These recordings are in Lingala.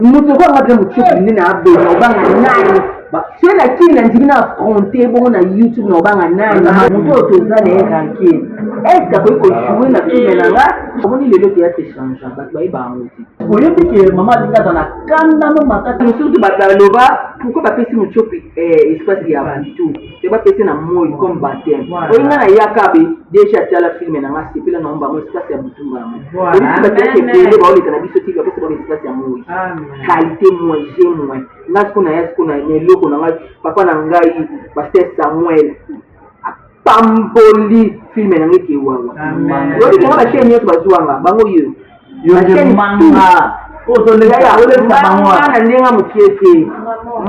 Moto okoya nga mpe motioki nde na abona obanga nani soki na kini na ndimi na affronte bongo na youtube na obanga nani moto oyo toza na ye rancune est ce akoki kojoue na filme na nga omoni lelo théâtre change bato bayeba yango te oyebi ke mama alingi aza na kanda no makasi mosusu bato baloba pourkoi bapesi motiopi eh, espace ya butu te bapesi na moi comme baptême oyo nga nayaka be deja atala filme na nga sepela na bango espace ya butu bango oyebisi bato yake ebele baoleka na biso ti bapesa bango espace ya moi qualité moins g moins nga siko naya siko na eloko na ngai papa na ngai pasteur samuel apamboli filme na ngai ekewawa oyebi kenga bachaine nyonso bazwanga bango yo mbanga na ndenge mokie te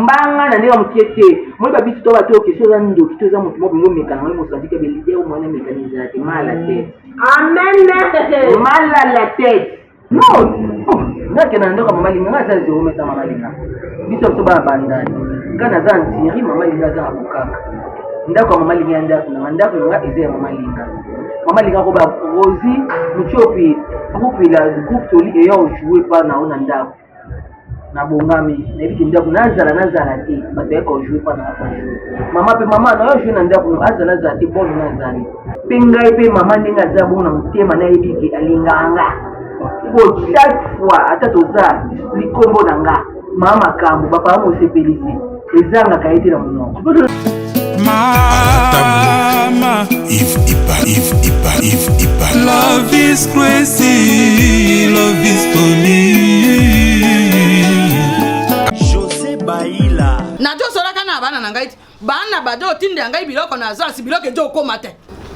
mbanga na ndenge mokie te moi babiso to bato oke so oza ndoki to oza moto moko bongo omeka na ngai mosanti ke belider omwana mekani ezala te mal à la tête amen mal à la tête non oh, nga akenda na ndako ya mama linga nga aza zero meta mama linga biso biso bana bandani nga naza ntiri mama linga aza na bokaka ndako ya mama linga ya ndako nanga ndako na nga eza ya mama linga mama linga koba rosi mutiopi groupe la groupe toli eya ojoue pa na yo na ndako nabongami nayebi ke ndako nazala nazala te bato bayaka ojoue pa na bajoue mama mpe mama nayo joue na ndako no azala azala te bone nazali mpe ngai mpe mama ndenge aza bongo na motema nayebi ke alingaka nga po chaque fois ata toza likombo na nga mama makambo bapapa mosepelisi ezangaka ye te na monoko Mama Yves Ipa, Yves Ipa, Yves Ipa. Love is crazy, love is funny. José Baila. najosolaka na bana na ngai ti bana bajo otindela ngai biloko na agence biloko ejo okoma te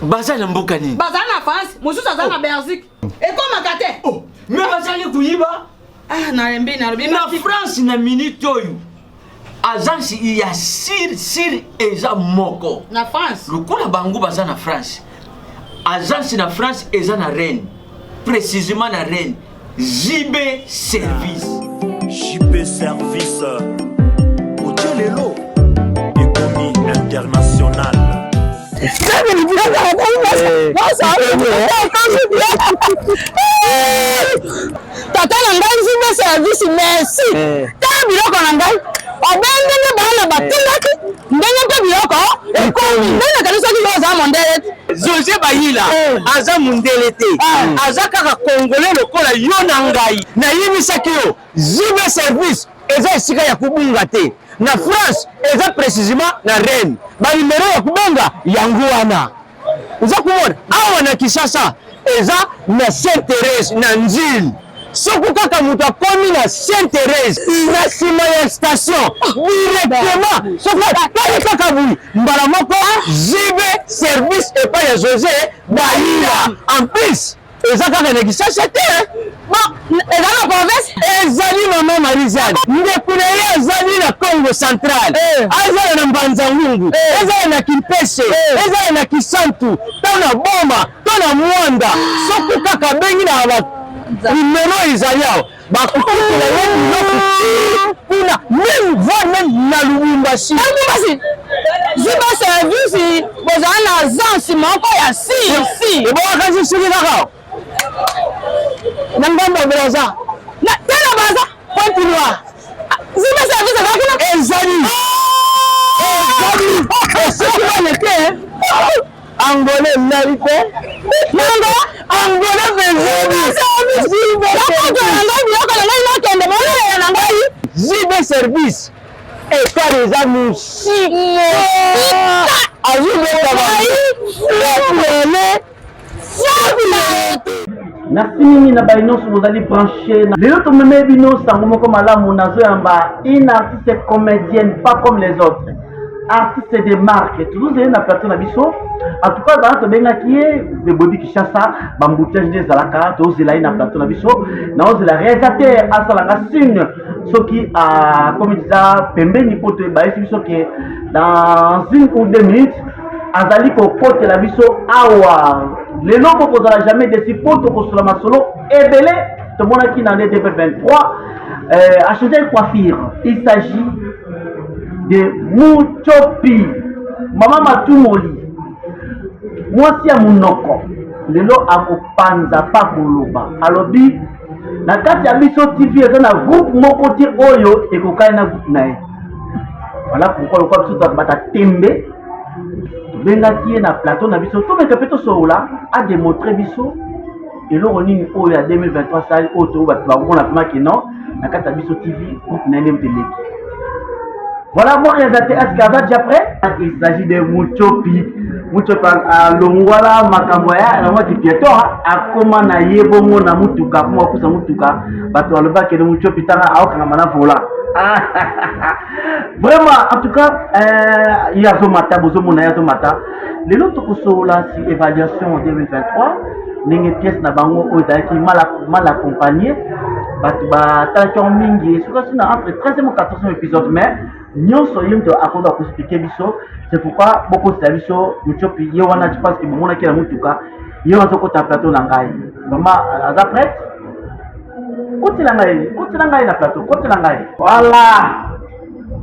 baza na mboka nini bazali na france mosusu aza na belgique ekomaka te oh, me bazali koyiba ah, nalembi nalobi na france na minute oyo agence ya sir sir eza moko na france lokola bango baza na france agence na france eza na reine précisément na reine jb service JP Service otie lelo ekomi international Tata na ngai JB service merci. Tala biloko na ngai obe ndenge bana batindaki ndenge mpe biloko ekomi ndenge nakanisaki yo oza mondele te. Jose Bayila aza mundele te, aza kaka congolais lokola yo na ngai. Nayebisaki yo JB service eza esika ya kobunga te. Na France eza precisement na Rennes. Ba numero ya kobenga yango wana. Oza komona awa na Kinshasa eza na Sainte Therese na Ndjili. Soki kaka moto akomi na Sainte Therese na nsima ya station directement, soki atali kaka boye mbala moko JB service epai ya Jose Bayila. En plus eza kaka na Kinshasa te, Bon, eza na province ezali mama Marie-Jeanne ndeko na ye azali na Congo central, azala na Mbanza Ngungu, ezala na Kimpese, ezala na Kisantu to na Boma to na Mwanda, soki kaka abengi na ba numero ezali awa bakokotela ye biloko ti kuna meme voire meme na Lubumbashi. Lubumbashi ziba service bozala na agence moko ya si si ebongaka soki kaka na ngambo ya Brazza na te na Brazza Pointe Noire ziba service eza kuna ezali ezali soki bana te Angolais nali te nanga Angolais mpenza na ngai biloko na ngai nakende bolelela na ngai JB service ekar eza mosika azobeta ba Merci mingi na baye nyonso bozali branche. Lelo tomemeli bino sango moko malamu, nazoyamba une artiste comédienne pas comme les autres, artiste de marque. Tozozeli na plateau na biso. En tout cas, bana tobengaki ye Bebodi Kinshasa, bambouteillage nde ezalaka, tozela ye na plateau na biso. Naozela réalisateur asalanga signe soki akomi deja pembeni mpo toyebisi biso ke dans une ou deux minutes azali kokotela biso awa lelo. Bokozala jamais desi mpo tokosola masolo ebele tomonaki na année 2023 a changé coiffure. Il s'agit de Muchopi, mama Matumoli, mwasi ya monoko. Lelo akopanza pa koloba, alobi. Na kati ya biso TV eza na groupe moko te oyo ekokani na groupe na ye. Voilà pourquoi lokola biso tozalaka tembe, tobengaki ye na plateau na biso, tomeka mpe tosolola, ademontre biso eloko nini oyo ya 2023 asali oyo to bato bakomona vraiment ke non, na kati ya biso TV groupe na ye nde moto eleki. Voilà, mon réalisateur, est-ce qu'Aza déjà prêt? Il s'agit de Muchopi. Muchopi alongwala makambo ya na mwa kipieto akoma na ye bongo na mutuka, akoma kopusa mutuka, bato balobaki ne Muchopi tanga aokangama na volant. Vraiment, en tout cas, ye azomata, bozomona ye azomata. Lelo tokosolola sur évaluation 2023, ndenge pièce na bango oyo ezalaki mal accompagné, bato batalaki yango mingi, soki na entre 13e ou 14e épisode, mais nyonso ye moto akoki koexpliquer biso. C'est pourquoi bokotisa biso Muchopi ye wana. Je pense que bomonaki na mutuka ye wana, azokota plateau na ngai. Vraiment, aza prête. Kotela ngai, kotela ngai na plateau, kotela ngai. Voilà,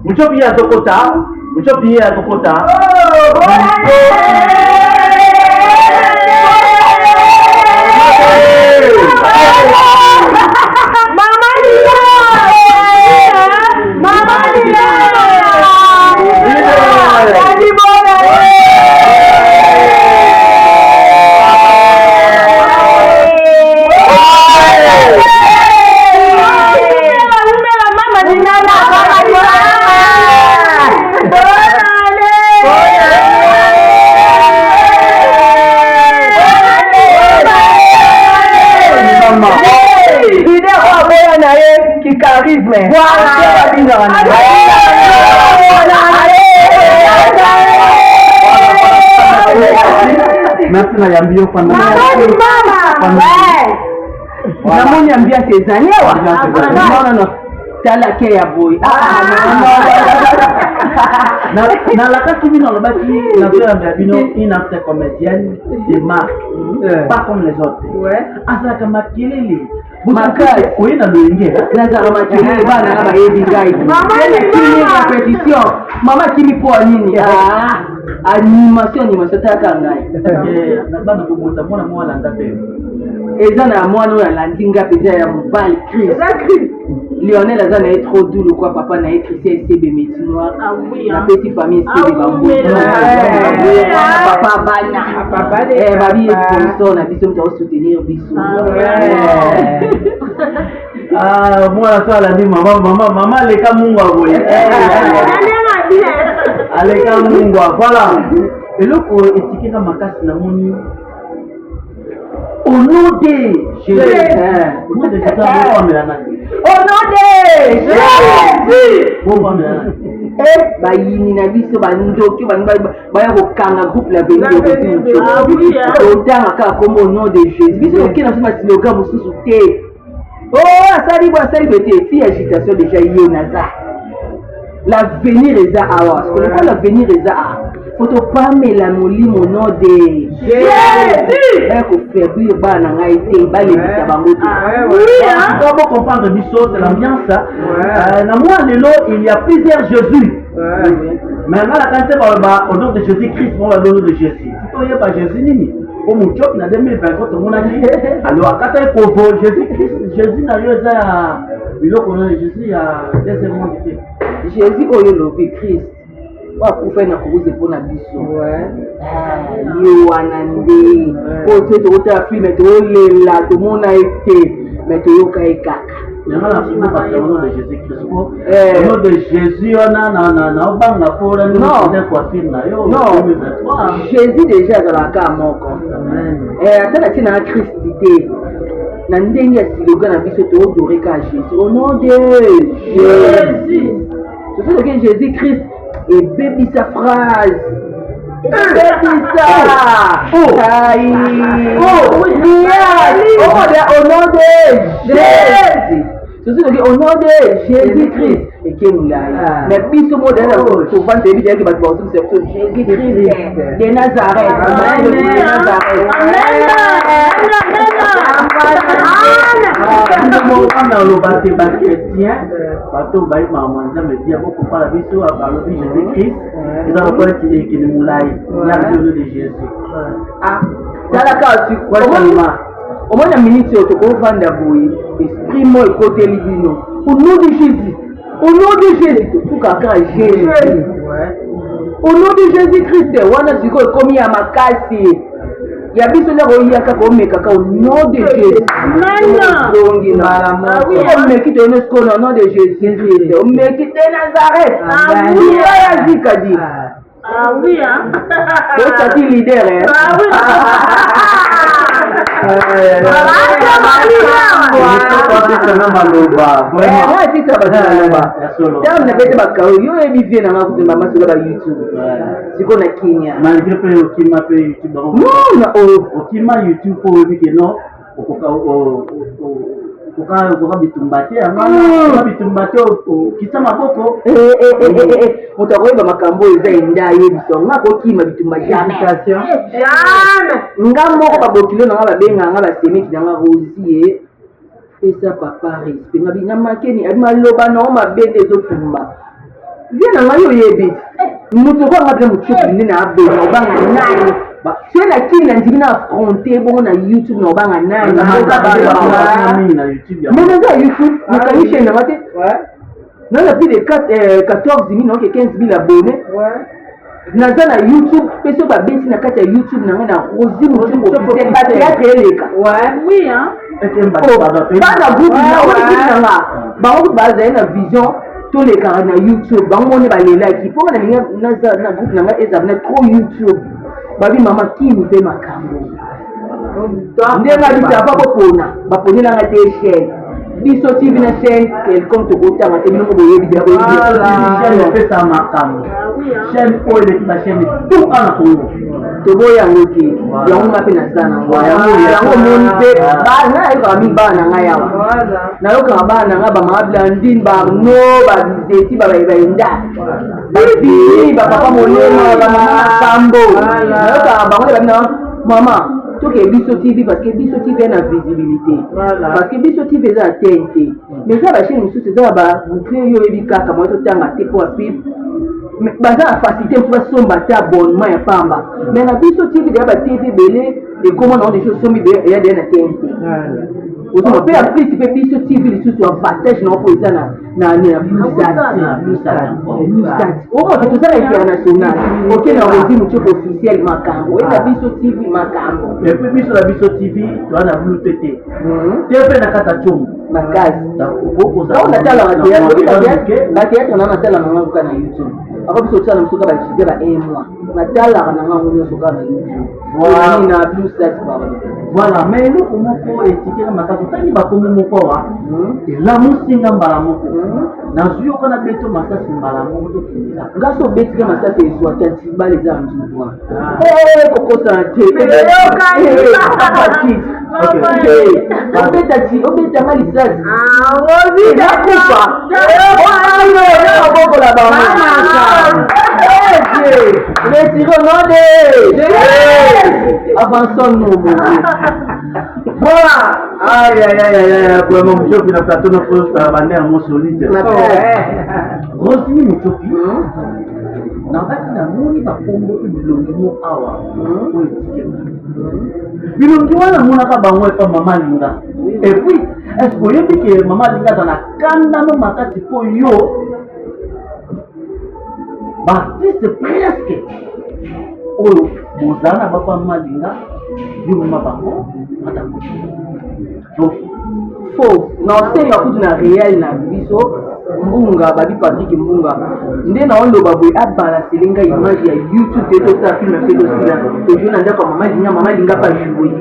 Muchopi ye azokota, Muchopi ye azokota. Mama Lila! Mama Lila! Daddy Bona! Mama Lila! Mama Lila! Leader oyo aboya na ye kicharisme, babingaka na Merci na yambi yo fanda. Namoni ambiance ezali awa. Non, non, tala ke ya boye. Nalakaki bino, alobaki nazoyambela bino une artiste comédienne de marque, pas comme les autres. Azalaka makelele. Makasi. Oye na loyenge. Nazalaka makelele, bana na bayebi ngai. Répétition, mama kimi mpo ya nini? Animation, animation, talaka ngai. Na bana kobota, mwana moko alanda mpe. Eza na mwana oyo alandi nga mpenza ya mobali, Chris Lionel, aza na ye trop doux lokwa papa na ye Christian Esebe Métis Noir. Napesi famille Esebe papa bana babi ye sponsor na biso, moto akosoutenir biso. Mwana so alandi mama, mama, mama aleka mungwa boye, aleka mungwa. Voilà, eloko etikeka makasi namoni au nom de Jésus, au nom de Jésus, bopamela nani? Au nom de Jésus. Bopamela nani? Bayini na biso, bandoki balingi baya kokanga groupe la Venir, totanga kaka kombo au nom de Jésus. Biso tokei na biso baslogan mosusu te. O asali bo, asali boye te, fi agitation déjà ye naza. L'avenir eza awa, parce que lokola l'avenir eza awa, fo topamela molimo nom de Jésus. Baya kofaiblir bana na ngai te, balembisa bango te. Pour vous comprendre biso, c'est l'ambiance. Na moi lelo, il y a plusieurs Jésus. Mais nga na kanisa baloba au nom de Jésus Christ, mo baloba au nom de Jésus. Toyeba Jésus nini? Po Muchopi na 2023 tomonaki alors akata ekovo Jésus Christ. Jésus na yo eza ya biloko na Jésus ya deuxième monde te. Jésus oyo olobi, Christ oyo akufai na kuruze mpo na biso, ye wana nde oyo te. Tokotala film, tolela, tomona ye te, mais toyoka ye kaka. Yango na soki basa au nom de Jésus Christ, po au nom de Jésus wana naobanga mpo wana coiffure na yo. Non, Jésus déjà azalaka moko. Ata na ntina na Christ te, na ndenge ya slogan na biso, toodore ka Jésus, au nom de Jésus. Soki toke Jésus Christ, ebebisa phrase, ebebisa ai okodia au nom de Jésus. Soki toke au nom de Jésus Christ, eke molai, mais biso modele tovanda, yebi teyaki bato bazongisa biso Jésus Christ de Nazareth, de Nazareth. Wana oloba te, bachrétien, bato bayebaka mwa Nzambe bien, bokopala biso. Balobi Jésus Christ eza lokola eti ekende molai ya au nom de Jésus. Tala kaka, Omoni na minute oyo tokovanda boye, esprit moko ekoteli bino. Au nom de Jésus, au nom de Jésus, tosuka kaka Jésus. Au nom de Jésus Christ, wana sikoyo ekomi ya makasi. Ya biso nde koya kaka omeka kaka au nom de Jésus. Ozongi na omeki toyeno sikoyo na nom de Jésus Christ. Omeki de Nazareth. Luka ya zikadi. Ah oui, hein. Otati leader, hein. Ah oui. Atisa bato maloba ntango nabete bakao yo oyebi vie nanga kutu mama sola ba youtube sikoyo na kenya malgré mpe okima mpe youtube non na okima youtube mpo oyebi ke non okoka okoka bitumba te yango wana bitumba te okita maboko moto akoyeba makambo oyo eza enda ayebisa nga akokima bitumba jamais nga moko babokilo na nga babengaka nga basemeki na nga rosie pesa papa respect nga bina makeni abi maloba na yo mabe nde ezotumba vie na ngai oyebi moto okoya nga mpena motioki nde na abona obanga nani soki na kini na ndimi na affronte bongo na youtube na obanga nani mais naza ya youtube nakangi chaîne nanga te naza plus de 14 000 naoke 15 000 abonné naza na youtube mpe soki babeti na kati ya youtube na ngai na rosi motioko officiel bateatre eleka bana groupe na nga bango kutu bazali na vision tolekaka na youtube bango mone balelaki mpo nga nalingi naza na groupe na ngai ezala na trop youtube babi mama kini mpe makambo ndenge abisi ava bopona baponelanga te chaîne biso tv na chaîne quelconque tokotanga te bino boyebi chaîne epesa makambo chaîne oyo eleki bachaîne tout ana congo toboyi yango te yango nga mpe naza nango yango omoni mpe nga nayokaka mingi bana na ngai awa nayokaka bana na ngai bamama blandine baarno babizeti babayebayenda babini bapapa molema bamama makambo nayokaka bango nde babina mama toke biso tv parce que biso tv na visibilité parce que biso tv eza ya tnt mais eza bachaine mosusu eza ya baboucle yo oyebi kaka moye totanga te mpo api baza na facilité mosusu basomba te abonnement ya pamba mais na biso tv deya batv ebele ekoma nango deja osombi eya deya na tnt ozoma mpe ya plus mpe biso tv lisusu avantage nango mpo eza na na blusat omona toza na international oke na rosi motioko officiel makambo oye na biso tv makambo epuis biso na biso tv toza na blu te te te mpe na kati ya congo makasi natalaka bateatre na natalaka nanga kaka na youtube ako biso otiala biso kaka bajibe ba un mois natalaka nanga yango nyonso kaka na youtube na blusat pardon voilà mais eloko moko etikela makasi otangi bakombo moko awa elamusi nga mbala moko nazwi yoka na beto masasi mbala moko tokendela nga so obetika masasi ezwa te antibal eza ya nzubwa kokosana te obetanga lisasi nakufa obokola bango retire nom de avançons nous Voilà! Aïe, aïe, aïe, aïe, aïe, vraiment, Muchopi na plateau na poste, bande yango solide. Rosini Muchopi, nabaki namoni bakombo mpe bilongi mo awa oyo etikela. Bilongi wana namonaka bango epa mama Linga. Et puis, est-ce que oyebi ke mama Linga aza na kanda mo makasi mpo yo baartiste presque oyo bozala na bapa malinga yo mama bango ata donc faux na osenga kutu na réel na biso mbunga babi patrik mbunga nde na oloba boye abalansele ngai image ya youtube te tosala film mpe tosila tojoue na ndako ya mama linga mama linga pa joue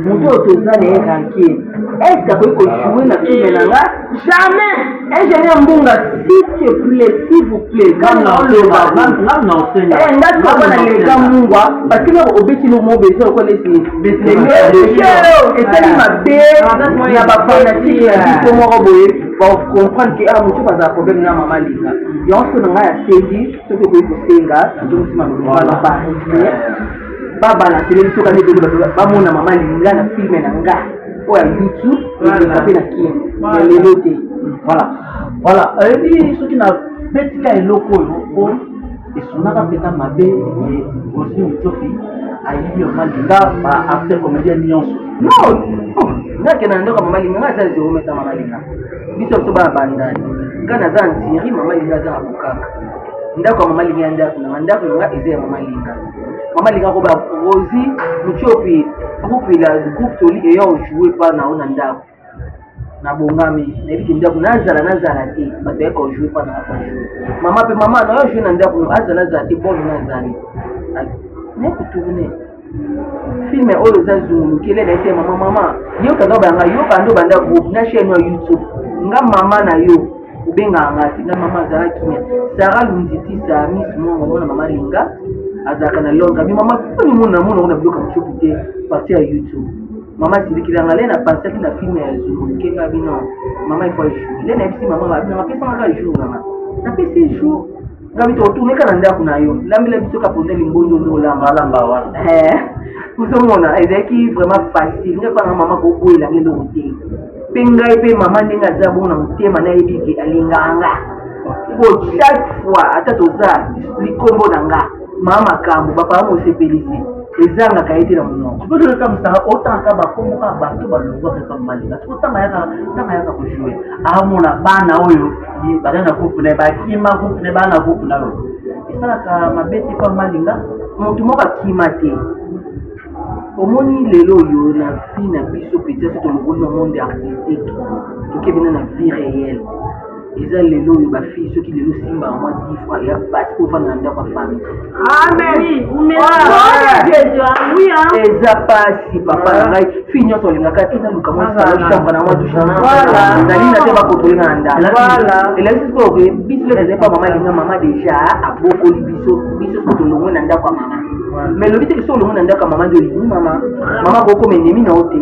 moto oyo toza na ye rankie est ce akoki kojoue na filme na nga jamais ingénieur mbunga s'il te plaît s'il vous plaît kanga oloba nga sikoyo na leka mungwa parce que noko obeti no mo beza lokola neti esali mabe na bafanatike na biso moko boye bacomprendre ke ah moto bazala problème na mama linga yango sikoyo na ngai asengi soki okoki kosenga nazongisi maloba na barespect babalansele biso kaka ebele bato bamona mama linga na filme na nga oyo ya youtube eleka mpe na kini ya lelo te voilà voilà oyebi soki nabetika eloko oyo po esungaka mpenza mabe ye rosi mutiopi ayibi mama linga baacteur comédien nyonso. Non, oh, nga kenda na ndako ya mama Linga, nga aza 0 mètre mama Linga. Biso biso bana bandani. Nga naza ntiri, mama Linga aza na bokaka. Ndako ya mama Linga ya ndako na nga, ndako na nga eza ya mama Linga. Mama Linga koba Rosie Mutiopi, groupe la groupe toli eya jouer pa na ona ndako. Nabongami, nayebi ke ndako nazala nazala te, bato yaka jouer pa na nga jouer. Mama pe mama na yo jouer na ndako no azala azala te bon na azali. Naye kotourner. Film oyo eza zungulukele na ese mama mama yoka nga banga yoka ndo banda groupe na chaîne ya YouTube nga mama na yo obengaka nga te nga mama azala kimia Sarah Lunditisa Miss Mongo mwana mama Linga azalaka na Londres abi mama poni mona mona ona biloko mosusu te partir ya YouTube mama asilikila nga le na pensaki na film ya zunguluke nga bino mama il faut jour le na yebisi mama ba bino apesa nga jour na nga napesi jour Gabi to tourner ka na ndako na yo lambela biso ka ponda limbondo ndo olamba alamba wana eh ozomona ezalaki vraiment facile ngai mpanga mama koboyela ngai eloko te mpe ngai mpe mama ndenge aza bongo na motema nayebi ke alingaka nga po chaque fois ata toza likombo na nga mama makambo bapapa mosepelisi ezangaka ye te na monoko sikoyo toyokamisaka otangaka bakombo kaka bato balongwaka epa malinga sikoyo ntango ayaka ntango ayaka kojoue amona bana oyo baza na groupe na ye bakima groupe na ye baa na groupe na yo esalaka mabe te mpa malinga moto moko akima te omoni lelo oyo na vie na biso mpenza so tolongoli na monde artistique tokebina na vie réelle eza lelo oyo bafille soki lelo osimbaka mwa 10 francs ya pasi mpo ofanda na ndako ya famille eza pasi papa na ngai fille nyonso olingaka te naluka mwa salon chambre na mwa douche nalinga te bakontrole nga na ndako elakisi sikoyo ke biso lelo ezali pa mama alinga mama deja abokoli biso biso sikoyo tolongwe na ndako ya mama mais lobi te ke soki olongwe na ndako ya mama nde olingi mama mama akokoma ennemi na yo te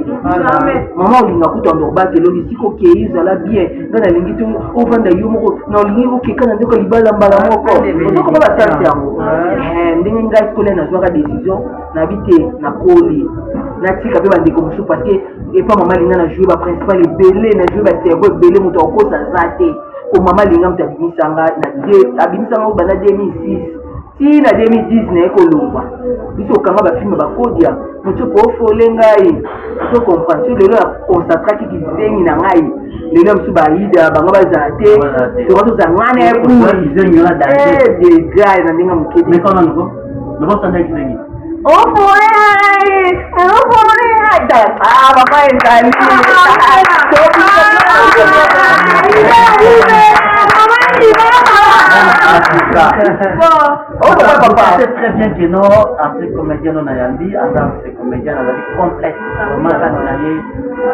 mama olinga kutu ando obatela oyo esika okei ozala bien ngai nalingi te ovanda yo moko na olingi okeka na ndeko libala mbala moko ozokoma basansi yango ndenge ngai sikoyo nazwaka décision nabi te nakoli natika mpe bandeko mosusu parce que epa mama linga na joue baprincipal ebele na joue bacerveau ebele moto akokosa aza te po mama linga moto abimisanga na abimisanga banda 2006 ti na 2010 naye kolongwa biso okanga bafilme bakodia moto po ofole ngai ozo comprendre so lelo ya concentraki kizengi na ngai lelo ya mosusu baida bango bazala te toka tozala ngai na yedeja na ndenge moke te ofole ngai ofole ngai ah papa ezali C'est très bien que non, artiste comédien non ayambi, aza artiste comédien azali complexe. Vraiment kati na ye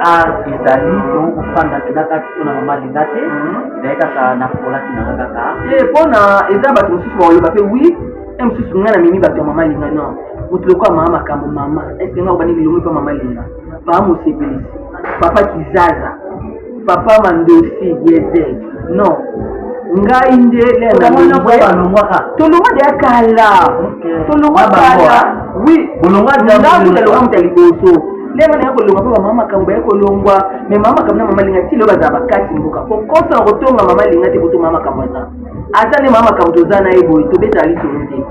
art ezali donc kofanda mpenza kati mpona mama alinga te ezali kaka na folaki na nga kaka. Te mpona eza bato mosusu bakoloba mpe oui e mosusu ngai namemi bato ya mama linga non moto lokola mama makambo mama estce ngai obandi lilongo mpe mama linga papa mosepelisi papa kizaza papa mandosi diesel non ngai nde tolongwa deya kala tolongwa kala oui ngalongwa moto ya liboso ndenge naya kolongwa mpe bamama makambo baye kolongwa me mama makambo na mama linga ti lelo bazala bakati mboka kokosa na kotonga mama linga te kotonga mama makambo aza ata nde mama makambo toza na ye boye tobetala lisolo te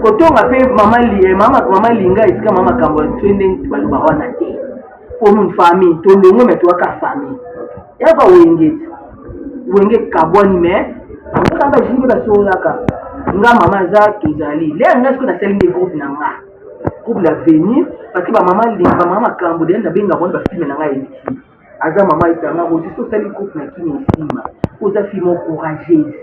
kotonga mpe mama, eh, mama, mama linga esika mama makambo soki ndenge balobaka wana te po mune famille tolongwe me toyaka famille yaka wenge ti wenge ekabwani me kaka bajini mpe basololaka nga mama aza tozali lea nga sikoyo nasali nde groupe na nga groupe l'avenir parce que bamama linga bamama makambo deya nabengaka wana bafilme na nga ya youtube aza mama esanga rosi so osali groupe na kini esimba oza fille moko courageuse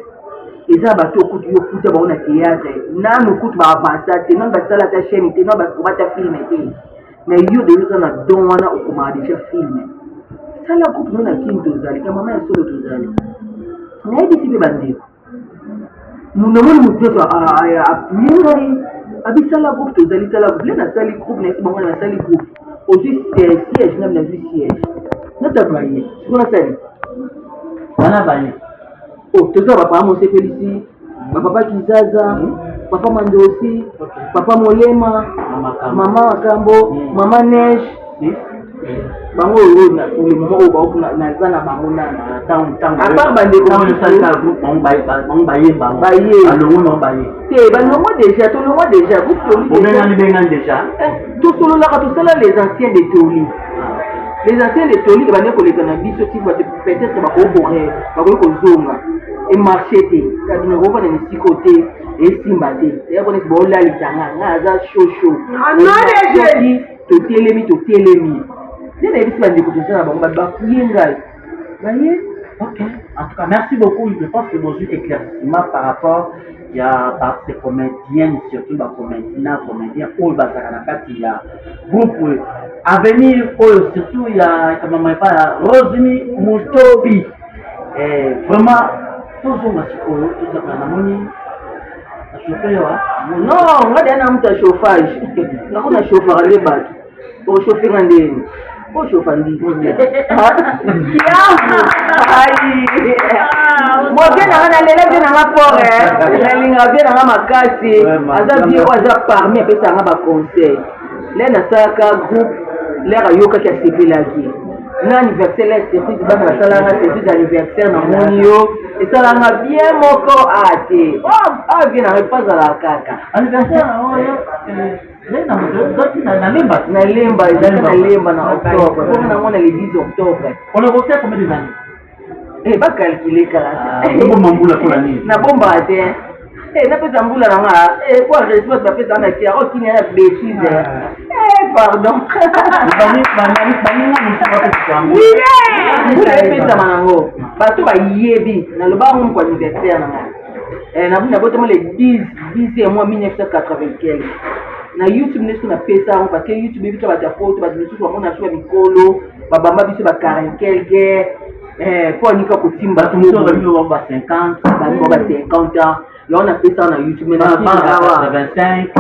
eza bato okutu yo okuta bango na théâtre nanu kutu baavansa te nanu basala ata chaîne te nanu bakoma ata filme te mais yo deja oza na don wana okomaka deja filme sala groupe no na kini tozali ya mama ya solo tozali nayebisi mpe bandeko namoni moto nyonso apuye ngai abisala groupe tozali sala groupe le nasali groupe nayesi bango nasali groupe ozwi siège ngai nazwi siège natabaye siko nasali wana baye oh toza bapapa mosepelisi bapapa kizaza papa mandosi papa molema mama makambo mama neige bango oyo pour le moment oyo bao naza na bango nanu apart bandeko te balongwa déjà tolongwa déjà groupe toli bengani déjà tosololaka tosala les anciens de toli. Les anciens de Toli ebandaki koleka na biso ti bato peut-être bakoki kore bakoki kozonga emarche te kabina kofanda na esika te esimba te eya kona esi baolalisa nga nga aza shosho soki totelemi totelemi nde nayebisi bandeko toza na bango bato bakuye ngai baye. Ok, en tout cas, merci beaucoup. Je pense que bozwi éclaircissement par rapport ya baartiste comédienne, surtout bacomédien na comédien oyo bazalaka na kati ya groupe oyo avenir oyo, surtout ya ekamama epai ya Rosini Mutobi. Eh, vraiment tozonga sikoyo, tozaka namoni chauffeur wa. Non, nga deya na moto ya chauffage, ngako na chauffaka nde bato ochauffe nga ndeni ochauffa ndisi mo vie nanga nalela vie nanga fort, nalingaka vie nanga makasi. Aza vie oyo aza parmi apesaka nga baconseil lere nasalaka groupe, lere ayokaki asepelaki na anniversaire la surprise bana basalanga surprise anniversaire. Namoni yo esalanga bien moko a te a vie nanga epo azalaka kaka. Anniversaire oyo na Lemba. Na Lemba, ezalaka na Lemba na octobre, bongo nango na le 10 octobre. On a bossé combien des années? Eh, bacalcule kaka. Obomba mbula mpona nini? Nabombaka te. Napesa mbula nanga po respect bapesa na tia okini ya bêtise. Pardon, baninga mosusu bapesaka mbula epesama nango bato bayebi. Naloba yango moko anniversaire na ngai, nabotama le 10 10 mois 1980 quelque. Na YouTube nde soki napesa yango, parce que YouTube ebika bato ya poto, bato mosusu bamona biso ba mikolo babamba biso ba 40 quelque mpo anika kotimba. Bato mosusu babi ba 50. Bango ba 50 ans, yango napesa na YouTube. Mais bana 85.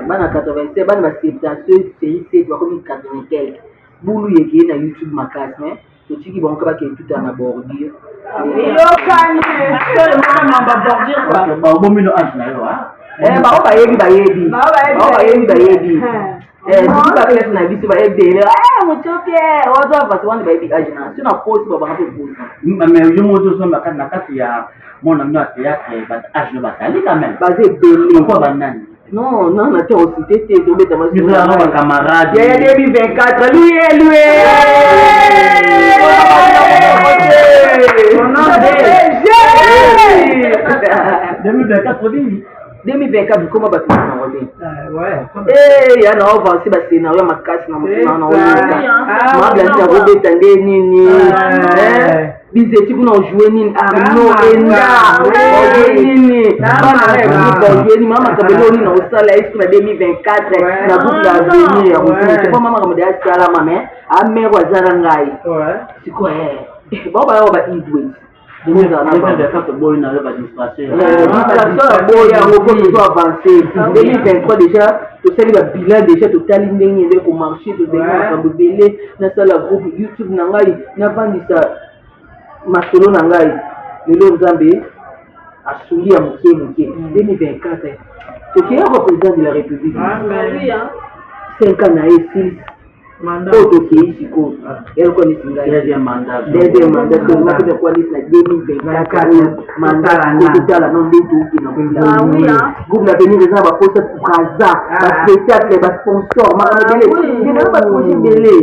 Bana 87, bana ba 77, série 7, bakomi 80 quelque. Bulu yekeye na YouTube makasi, mais totiki bango kaka bakende tuta na bordure. Eyokani. Babomino age na yo. Bango bayebi, bayebi, bango bayebi, bayebi. Soki baclasse na biso baebele motioke waza pasi wana, bayebi age na so na posi babanga mpe posi. Mais yo moko tozomba na kati ya mona bino ya théâtre, bato age no bazali quand même. Baza ebele. Kwa banani? Non, non, na te ocité te, tobeta. Biso yango bacamarade. Yaya 2024 luye luye. 2024 nini? 2024 bikoma bato nango te, ya na avance bascénario ya makasi na motema na oluka mablandi akobeta nde nini, bizeti kuna ojoue nini, Arno enda ojoue nini, bana na groupe ojoue nini, mama makambo eloo nini osala esuku na 2024 na groupe na avenir ya kozonga po mama makambo de asalama. Mais amero aza na ngai sikoyo, bao bayawa ba idwet. Boyi na yo badistraction. Distraction ya boya yango mpo tozo avance 2023 déjà, tosali babilan déjà, totali ndenge ende komarche, tozali na makambo ebele. Nasala groupe YouTube na ngai, navandisa masolo na ngai. Lelo Nzambe asungi ya moke moke. 2024 tokeyaka président de la République, 5 ans na ye esili oyo tokei sikoyo eloko neti ngai deuxième mandat. Deuxième mandat seulement mpe nakuwa neti na 2024 oyo mandat totala no nde tokenda. Groupe na venir eza na baposa braza, baspectacle, basponsor, makambo ebele, ndenge baprojet ebele.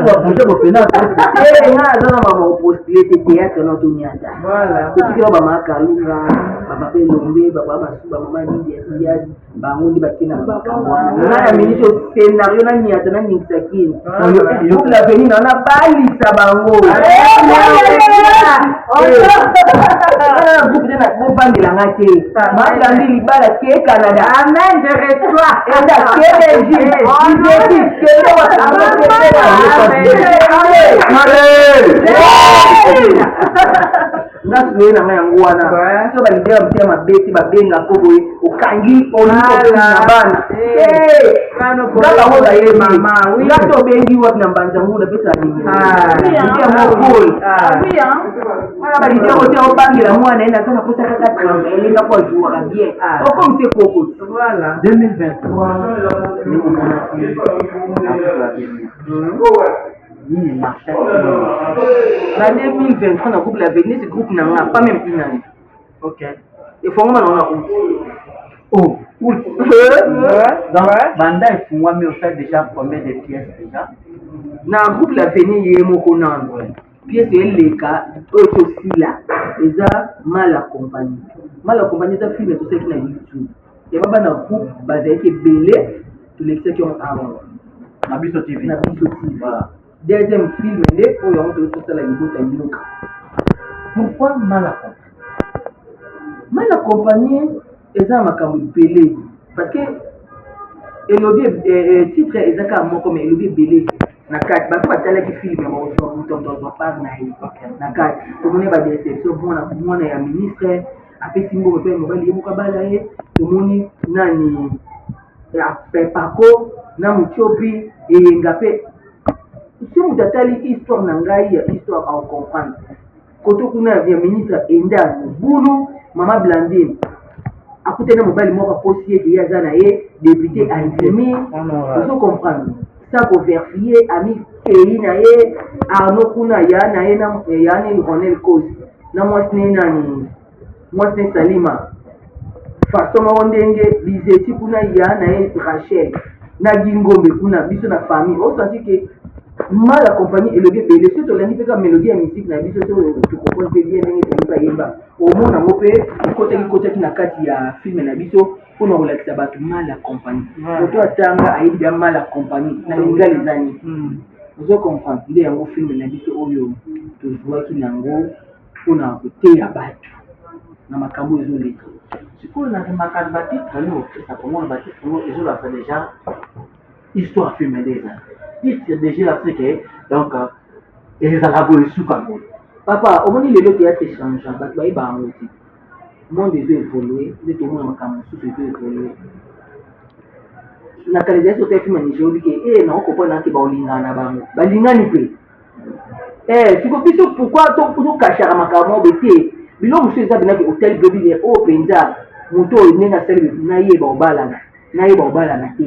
Projet bopena. Nga aza na mama opostule te, théâtre na toniata totikela bamama Kalunga, bapapa Elombe, bapapa Masu, bamama Lidia Siasi, bango nde bakenda na makambo wana. Nga na minute oyo scénario naniata naningisa kini groupe la venir na nabalisa bango na groupe te, bovandelanga te, mablandi libala ke Canada. Amen, je reçois. Enda ke Belgique, Izeti kende. Nga suye na ngai yango wana so balidera motema mabe te, babengako boye, okangi olingi na bana nga bango bayebi nga to obengi wapi na mbanza ngu napesa nimero mokol balidera ote obangela mwana ye naza naposa kaka travaille nga po ajouaka bien okomisi ekoko. 2023 nde omonaki nini marché? Na 2023 na groupe l'avenir, neti groupe na nga pas même une année. Ok. Efongama nango na août. Oh. Août. Donc, banda efungwami osali déjà combien de pièces déjà? Na groupe L'avenir ye moko nano pièce eleka oyo tosila eza Mal accompagné. Mal accompagné eza film tosalaki na YouTube ya bana groupe bazalaki ebele, tolekisaki yango awa. Na Biso TV. Na Biso TV. Voilà. Deuxième film nde oyo yango toyei tosala Libota Nyoka. Pourquoi Mal accompagné? Mal accompagné eza na makambo ebele, parce que elobi titre eza kaka moko, mais elobi ebele na kati. Bato batalaki film ya bazwa moto, moto azwa part na ye na kati. Tomoni badéception, mwana mwana ya ministre apesi mbongo mpe mobali ye moko abala ye. Tomoni nani Pepako na Mutiopi Eyenga mpe soki moto atali histoire na ngai ya histoire acomprendre koto kuna ya ministre enda mobulu. Mama Blandine akutani na mobali moko, akosi ete ye aza na ye député, andimi. Ozo comprendre sa kovérifier ami kei na ye Arno kuna ya na ye na ya nini Ronel Cause na mwasi ne nani, mwasi ne Salima façon moko ndenge Bizeti kuna ya na ye Rachel na Gingombe kuna. Biso na famille osanti ke Mal accompagné elobi ebele. Soki tolandi mpe ka mélodie ya musique na biso, so tocomprendre mpe bien ndenge toyeba yemba, omona yango mpe ekotaki kotaki na kati ya film na biso mpona kolakisa bato mal accompagné. Moto atanga ayebi bia mal accompagné na lingala eza nini, ozo comprendre. Nde yango film na biso oyo tozwaki nango mpona koteya bato na makambo ezoleka. Sikoyo na remarquaka batitre oyo opesa, komona batitre oyo ezolakisa déjà histoire film nde ezala titre déjà elakisa ke donc ezala boye, esuka boye. Papa, omoni lelo théâtre change, bato bayeba yango te. Monde ezo évolue, nde tomona makambo mosusu ezo évolue. Na kala ezali sota film ya Nigeria, obi ke e nakokomprendre nake baolingana na bango, balingani mpe. Siko biso pourquoi tokashaka makambo moko te? Biloko mosusu eza penaki otali bebi oyo mpenza moto oyo ndenge asali, nayeba obalana, nayeba obalana te,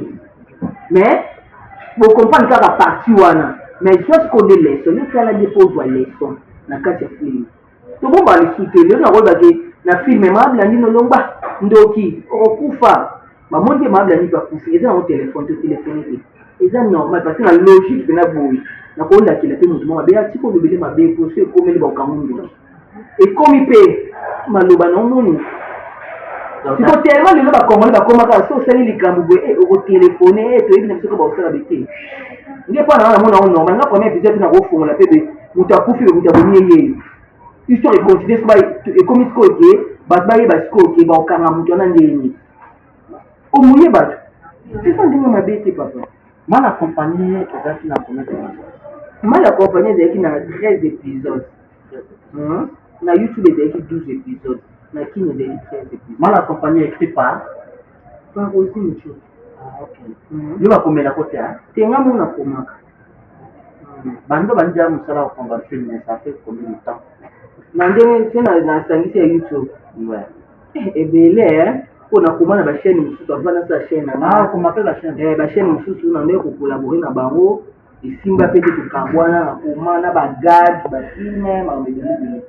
mais bocomprendre kaka partie wana. Mais zwa sikoyo nde leçon, yo tala nde mpo ozwa leçon na kati ya film. Tobomba lisu te. Lelo nakoyeba ke na film Mablandi nolongwa ndoki okokufa, bamoni mpe Mablandi mpe akufi. Eza nango telefone to telefone te, eza normal, parce que na logique mpena boye nakolakela mpe moto moko mabe atika olobele mabe po so ekomeli baokango ndoki, ekomi mpe maloba na omoni siko. Tellement lelo bakongole bakomaka, so osali likambo boye okotelefone, toyebi na biso ko baosala be te. Nde mpo na nga namona yango normal. Nga premier épisode nakofongola mpe be moto akufi, be moto abomi ye yeyo. Histoire econtinue, siko ekomi sikoyo ke bato bayeba sikoyo ke baokanga moto wana ndenge omoye bato. Eza ndenge mabe te, papa. Mal accompagné ezalaki na combien d'épisodes? Mal accompagné ezalaki na 13 épisodes. Na YouTube ezalaki 12 épisodes, na Kini ezalaki 13 épisodes. Mal accompagné écrit par? Par Rosi Mucho. Ah, ok. Yo bakomela ko te? Te, nga mo nakomaka. Bando bandi ya mosala kokamba film, ça fait combien de temps? Na ndenge se nasangisi ya YouTube? Ouais. Ebele, mpo nakoma na bachaîne mosusu avant nasala chaîne na nga. Okoma mpe bachaîne? Bachaîne mosusu na ndenge kocollaborer na bango esimba mpe te, tokabwana. Nakoma na bagag, bafilm, makambo ebele ebele.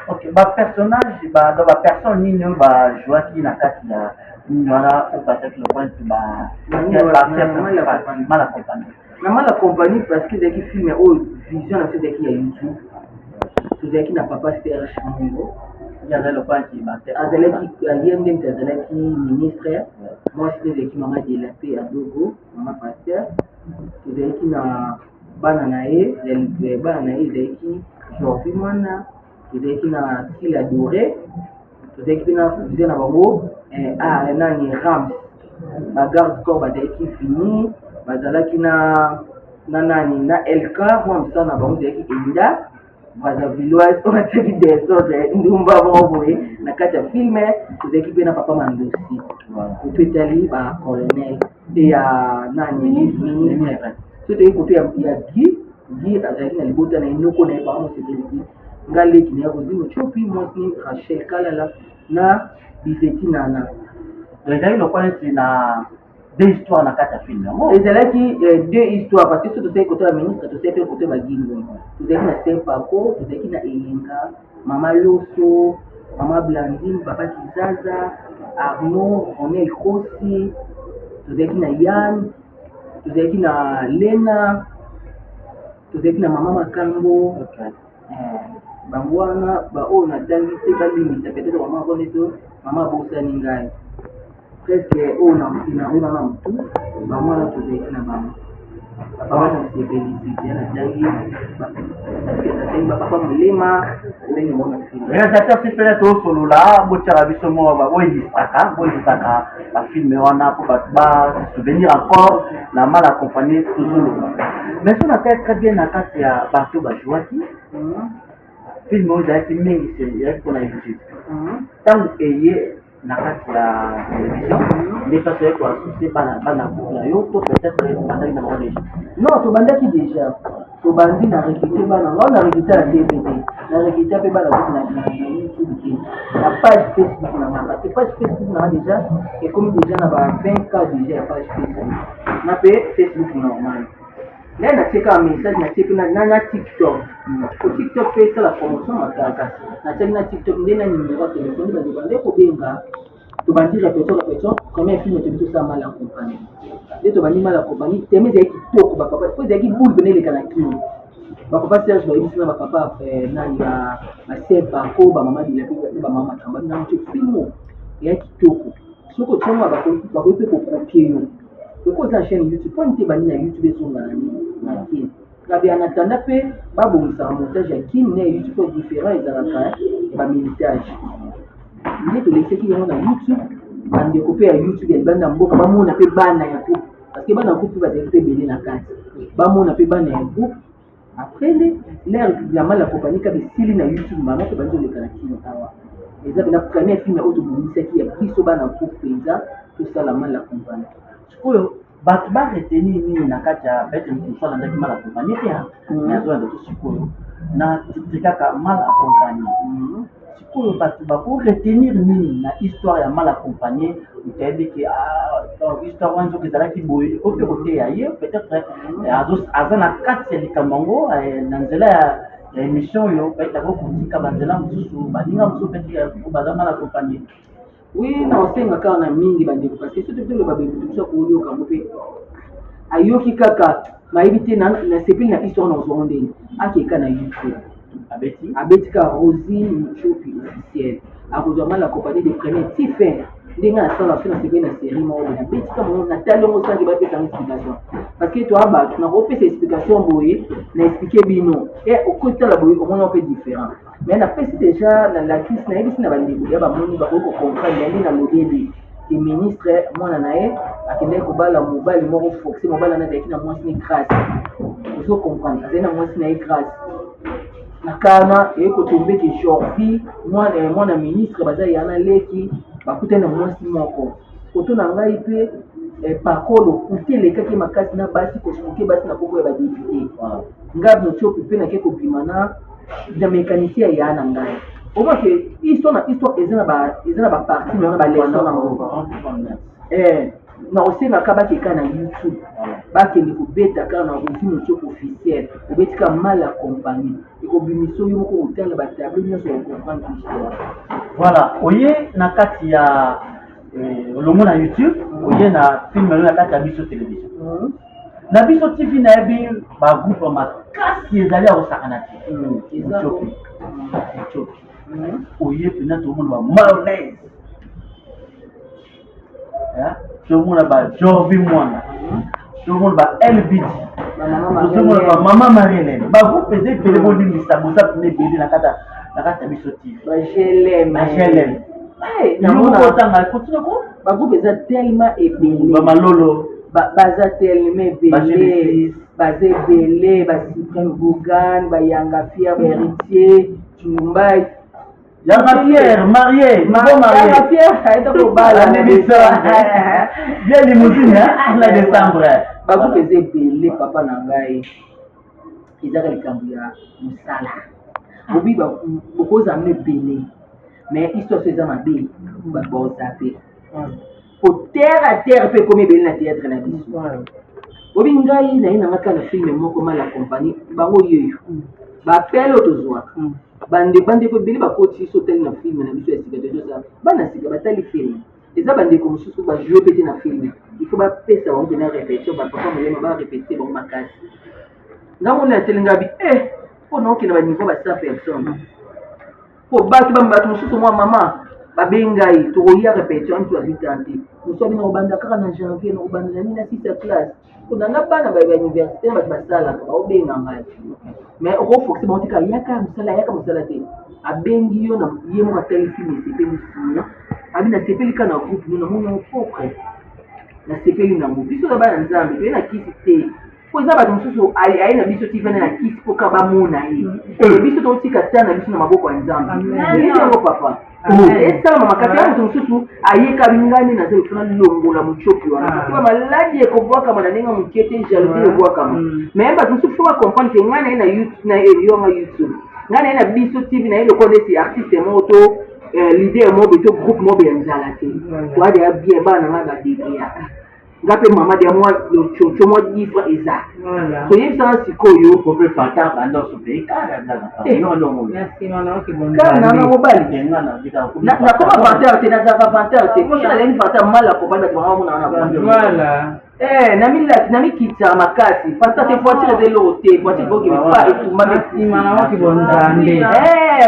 Ok, bapersonnage donc bapersonne nini oyo bajouaki na kati ya nini wana oyo bazalaki lokola neti mal accompagné? Na Mal accompagné, parce que ezalaki film oyo vision na biso ezalaki ya YouTube, tozalaki na papa Serge Mongo. Azalaki ye nde moto azalaki ministre, mwasi nde ezalaki mama de la paix Adogo, mama pasteur. Tozalaki na bana na ye, bana na ye ezalaki Jorvi Mwana, tozalaki na Sila Doré, tozalaki mpe na cousin na bango nani Rams. Bagarde corps bazalaki Vini, bazalaki na nani na LK, mwa mosala na bango ezalaki Enda Brazavilloise oyo atiaki désordre, ndumba moko boye na kati ya film. Tozalaki mpe na papa Mandosi koto etali bacolonel e ya nani ministre. So toyei koto ya Guy, Guy azalaki na libota na ye, noko na ye papa Mosepelisi, nga leki na ye Rosi Mochopi, mwasi ni Rachel Kalala na Bizeti Nana. Ezalaki lokola neti na deux histoires na kati ya film yango? Ezalaki deux histoires, parce que so tosali koto ya ministre, tosali mpe koto ya bagingo. Tozalaki na Saint Paco, tozalaki na Eyenga, mama Loso. Mama Blandine, Papa Kizaza, Arnaud, Ronel Kosi, tozalaki na Yann, tozalaki na Lena, tozalaki na Mama Makambo. Okay. Eh, bango wana baoyo natangi te balimbisa peut-être mama yango nde to mama abosani ngai presque oyo na scénario na na motu bango wana tozalaki na bango bapapa mosepelisi te natangi parce que natangi bapapa molema ndenge bango na film. Réalisateur sipele, tosolola, botiaka biso moko, boillustraka boillustraka bafilm wana mpo bato basouvenir encore na Mal accompagné. Tozoloba, mais so natali très bien na kati ya bato bajouaki film oyo, ezalaki mingi ezalaki mpona YouTube. Ntango eye na kati ya télévision nde place oye koassocier bana bana groupe na yo, to peut-être obandaki na bango déjà? Non, tobandaki déjà, tobandi na recruter bana. Ngao na recruter na TV te, na recruter mpe bana groupe na YouTube te, na page Facebook na nga, parce que page Facebook na nga déjà ekomi déjà na ba 20K déjà ya page Facebook na mpe Facebook normal. Ngai natie kaka message, natie mpe na TikTok, po TikTok mpe esala promotion makasi. Natiaki na TikTok nde na numéro ya telefone, nde bandeko nde kobenga. Tobandi répétition, répétition, premier film tobi tosala Mal accompagné. Nde tobandi Mal accompagné, thème ezalaki kitoko, bapapa po ezalaki boule pene eleka na kini. Bapapa Serge bayebisi na bapapa nani, basef bako, bamama Dilapi na bamama Makambo na moto. Film eya kitoko, soki otiango bakoki mpe kocopier yo. Soki oza chaîne YouTube, mponi te ebandi na YouTube, ezonga na nini, na kini. Kabi en attendant mpe babongisaka montage ya kini na ya YouTube, po différent ezalaka ya bamilitage. Nde tolekisaki yango na YouTube, bandeko mpe ya YouTube ya libanda ya mboka bamona mpe bana ya groupe, parce que bana ya groupe mpe bazalaki mpe ebele na kati, bamona mpe bana ya groupe. Après nde l'heure ya Mal accompagné kaka esili na YouTube, mama mpe bandi oleka na kino awa. Eza mpena premier film oyo tobongisaki ya biso bana groupe mpenza, tosala Mal accompagné. Sikoyo bato baretenir nini na kati ya peut-être moto mosusu alandaki Mal accompagné te, mais azolanda to sikoyo na titre kaka Mal accompagné? Sikoyo bato bakoretenir nini na histoire ya Mal accompagné? Moto ayebi ke histoire wana soki ezalaki boye, ekoki mpe koteya ye. Peut-être aza na kati ya likambo yango na nzela ya émission oyo, peut-être akokotika banzela mosusu, baninga mosusu peut-être baza mal accompagné. Oui, na osenga kaka na mingi bandeko, parce que soki toloba bebutu mosusu akoyoka yango mpe ayoki kaka nayebi te, nasepeli na histoire na ozwango ndenge akeka na YouTube. Abeti. Abeti kaka Rosine Muchopi officiel, akozwa Mal accompagné de premier ti fin. Ndenge asala so, nasepeli na série moko boye, nabeti kaka mongo, natali yango sanki bapesanga explication, parce que toya bato nakopesa explication boye, na expliquer bino e okotala boye, omona mpe différent. Mais napesi déjà na lakisi, nayebisi na bandeko ya bamoni, bakoki kocomprendre ya nde nalobeli ke ministre mwana na ye akendaki kobala mobali moko forcé. Mobali wana azalaki na mwasi ne Grâce, ozo comprendre, azali na mwasi na ye Grâce. Na kana eye kotombe ke Jorvi mwana ministre baza ya na leki, bakutani na mwasi moko koto na ngai mpe pakolo kute elekaki makasi na basi kosuke basi na koko ya badéputé. Ngai Motiopi mpe nake kobima na mécanicien ya na ngai. Omake histoire na histoire eza na bapartie na baleçon nango. Na kosengaka bakeka na YouTube, bakende kobeta kaka na Rosi Motiopi officiel, obeti kaka Mal accompagné, ekobimisa oyo moko kotala batableau nyonso ya comprendre histoire. Voilà, oye na kati ya olongo na YouTube, oye na film oyo na kati ya biso télévision, na biso TV. Nayebi bagroupe makasi ezali ya kosakana te. Mutiopi, Mutiopi, oye mpena tomona ba mayonnaise, tomona ba Jorvi mwana, tozomona ba LBD, tozomona ba mama Marie-Hélène. Bagroupe eza ebele, bolimbisa, boza pene ebele na kati ya biso TV. Baglm. Baglm Namona otanga continue ko. Bagroupe eza tellement ebele. Bamalolo. Baza tellement ebele, baza ebele, basuprême Bogan, bayanga fier, bahéritier Chumbai. Yanga fier marié, nouveau marié. Yanga fier ayeta kobala. Bien limousine na décembre. Bagroupe eza ebele, papa na ngai. Ezaka likambo ya mosala obi bokozala no ebele, mais histoire so eza mabe, bato baozape po terre à terre mpe ekomi ebele na théâtre na biso. Obi ngai naye nanga kaka na film moko mal accompagné, bango yeyo bapele oyo tozwaka. Bandeko ebele bakoti so otali na film na biso ya sika, tozosala bana sika batali film, eza bandeko mosusu bajoue pe te na film. Il faut bapesa bango mpena répétition, bapapa molema barépéte bango makasi. Nga moni ateli nga bi eh mpo na okende baniveau ba 100 personnes, po bato bato mosusu mwa mama babengai, tokoya répétition antu azwi temps te. Mosu abi nakobanda kaka na janvier, nakobanda na nini na sisa classe, mpona nga bana ba université, bato basalaka baobenga ngai, mais okofokise bango tika yaka mosala, yaka mosala te. Abengi yo na ye moko, atali film, esepeli sina, abi nasepeli kaka na groupe no, namoni yango propre, nasepeli nango. Biso na bana Nzambe toye na kisi te, po eza bato mosusu aye na biso ti vana na kisi mpo ka bamona ye. Biso totika ta na biso na maboko ya Nzambe, oyebi yango papa, esalama makasi ya moto mosusu ayekabi ngai nde naza lofuna longola motiopi wana, parce que bamaladi ekobwakama na ndenge moke te, jalousie ebwakama. Mais bato mosusu faut bacomprendre ke ngai naye na yonga YouTube, ngai naye na biso TV, naye lokola neti artiste moko to leader moko to groupe moko ya nzala te. Toadeya bien, bana na ngai badebeyaka nga mpe mama dia mwa lococo mwa difre eza toyebisaka sikoyo. Kaka mobali nakoma vantard te, nazalaka vantard te, poso nazali vantard mal accompagné, bato banga bamonaka na namilati namikitaka makasi. Vantard te, voiture eza eloko te, voiture bokende pa etumba.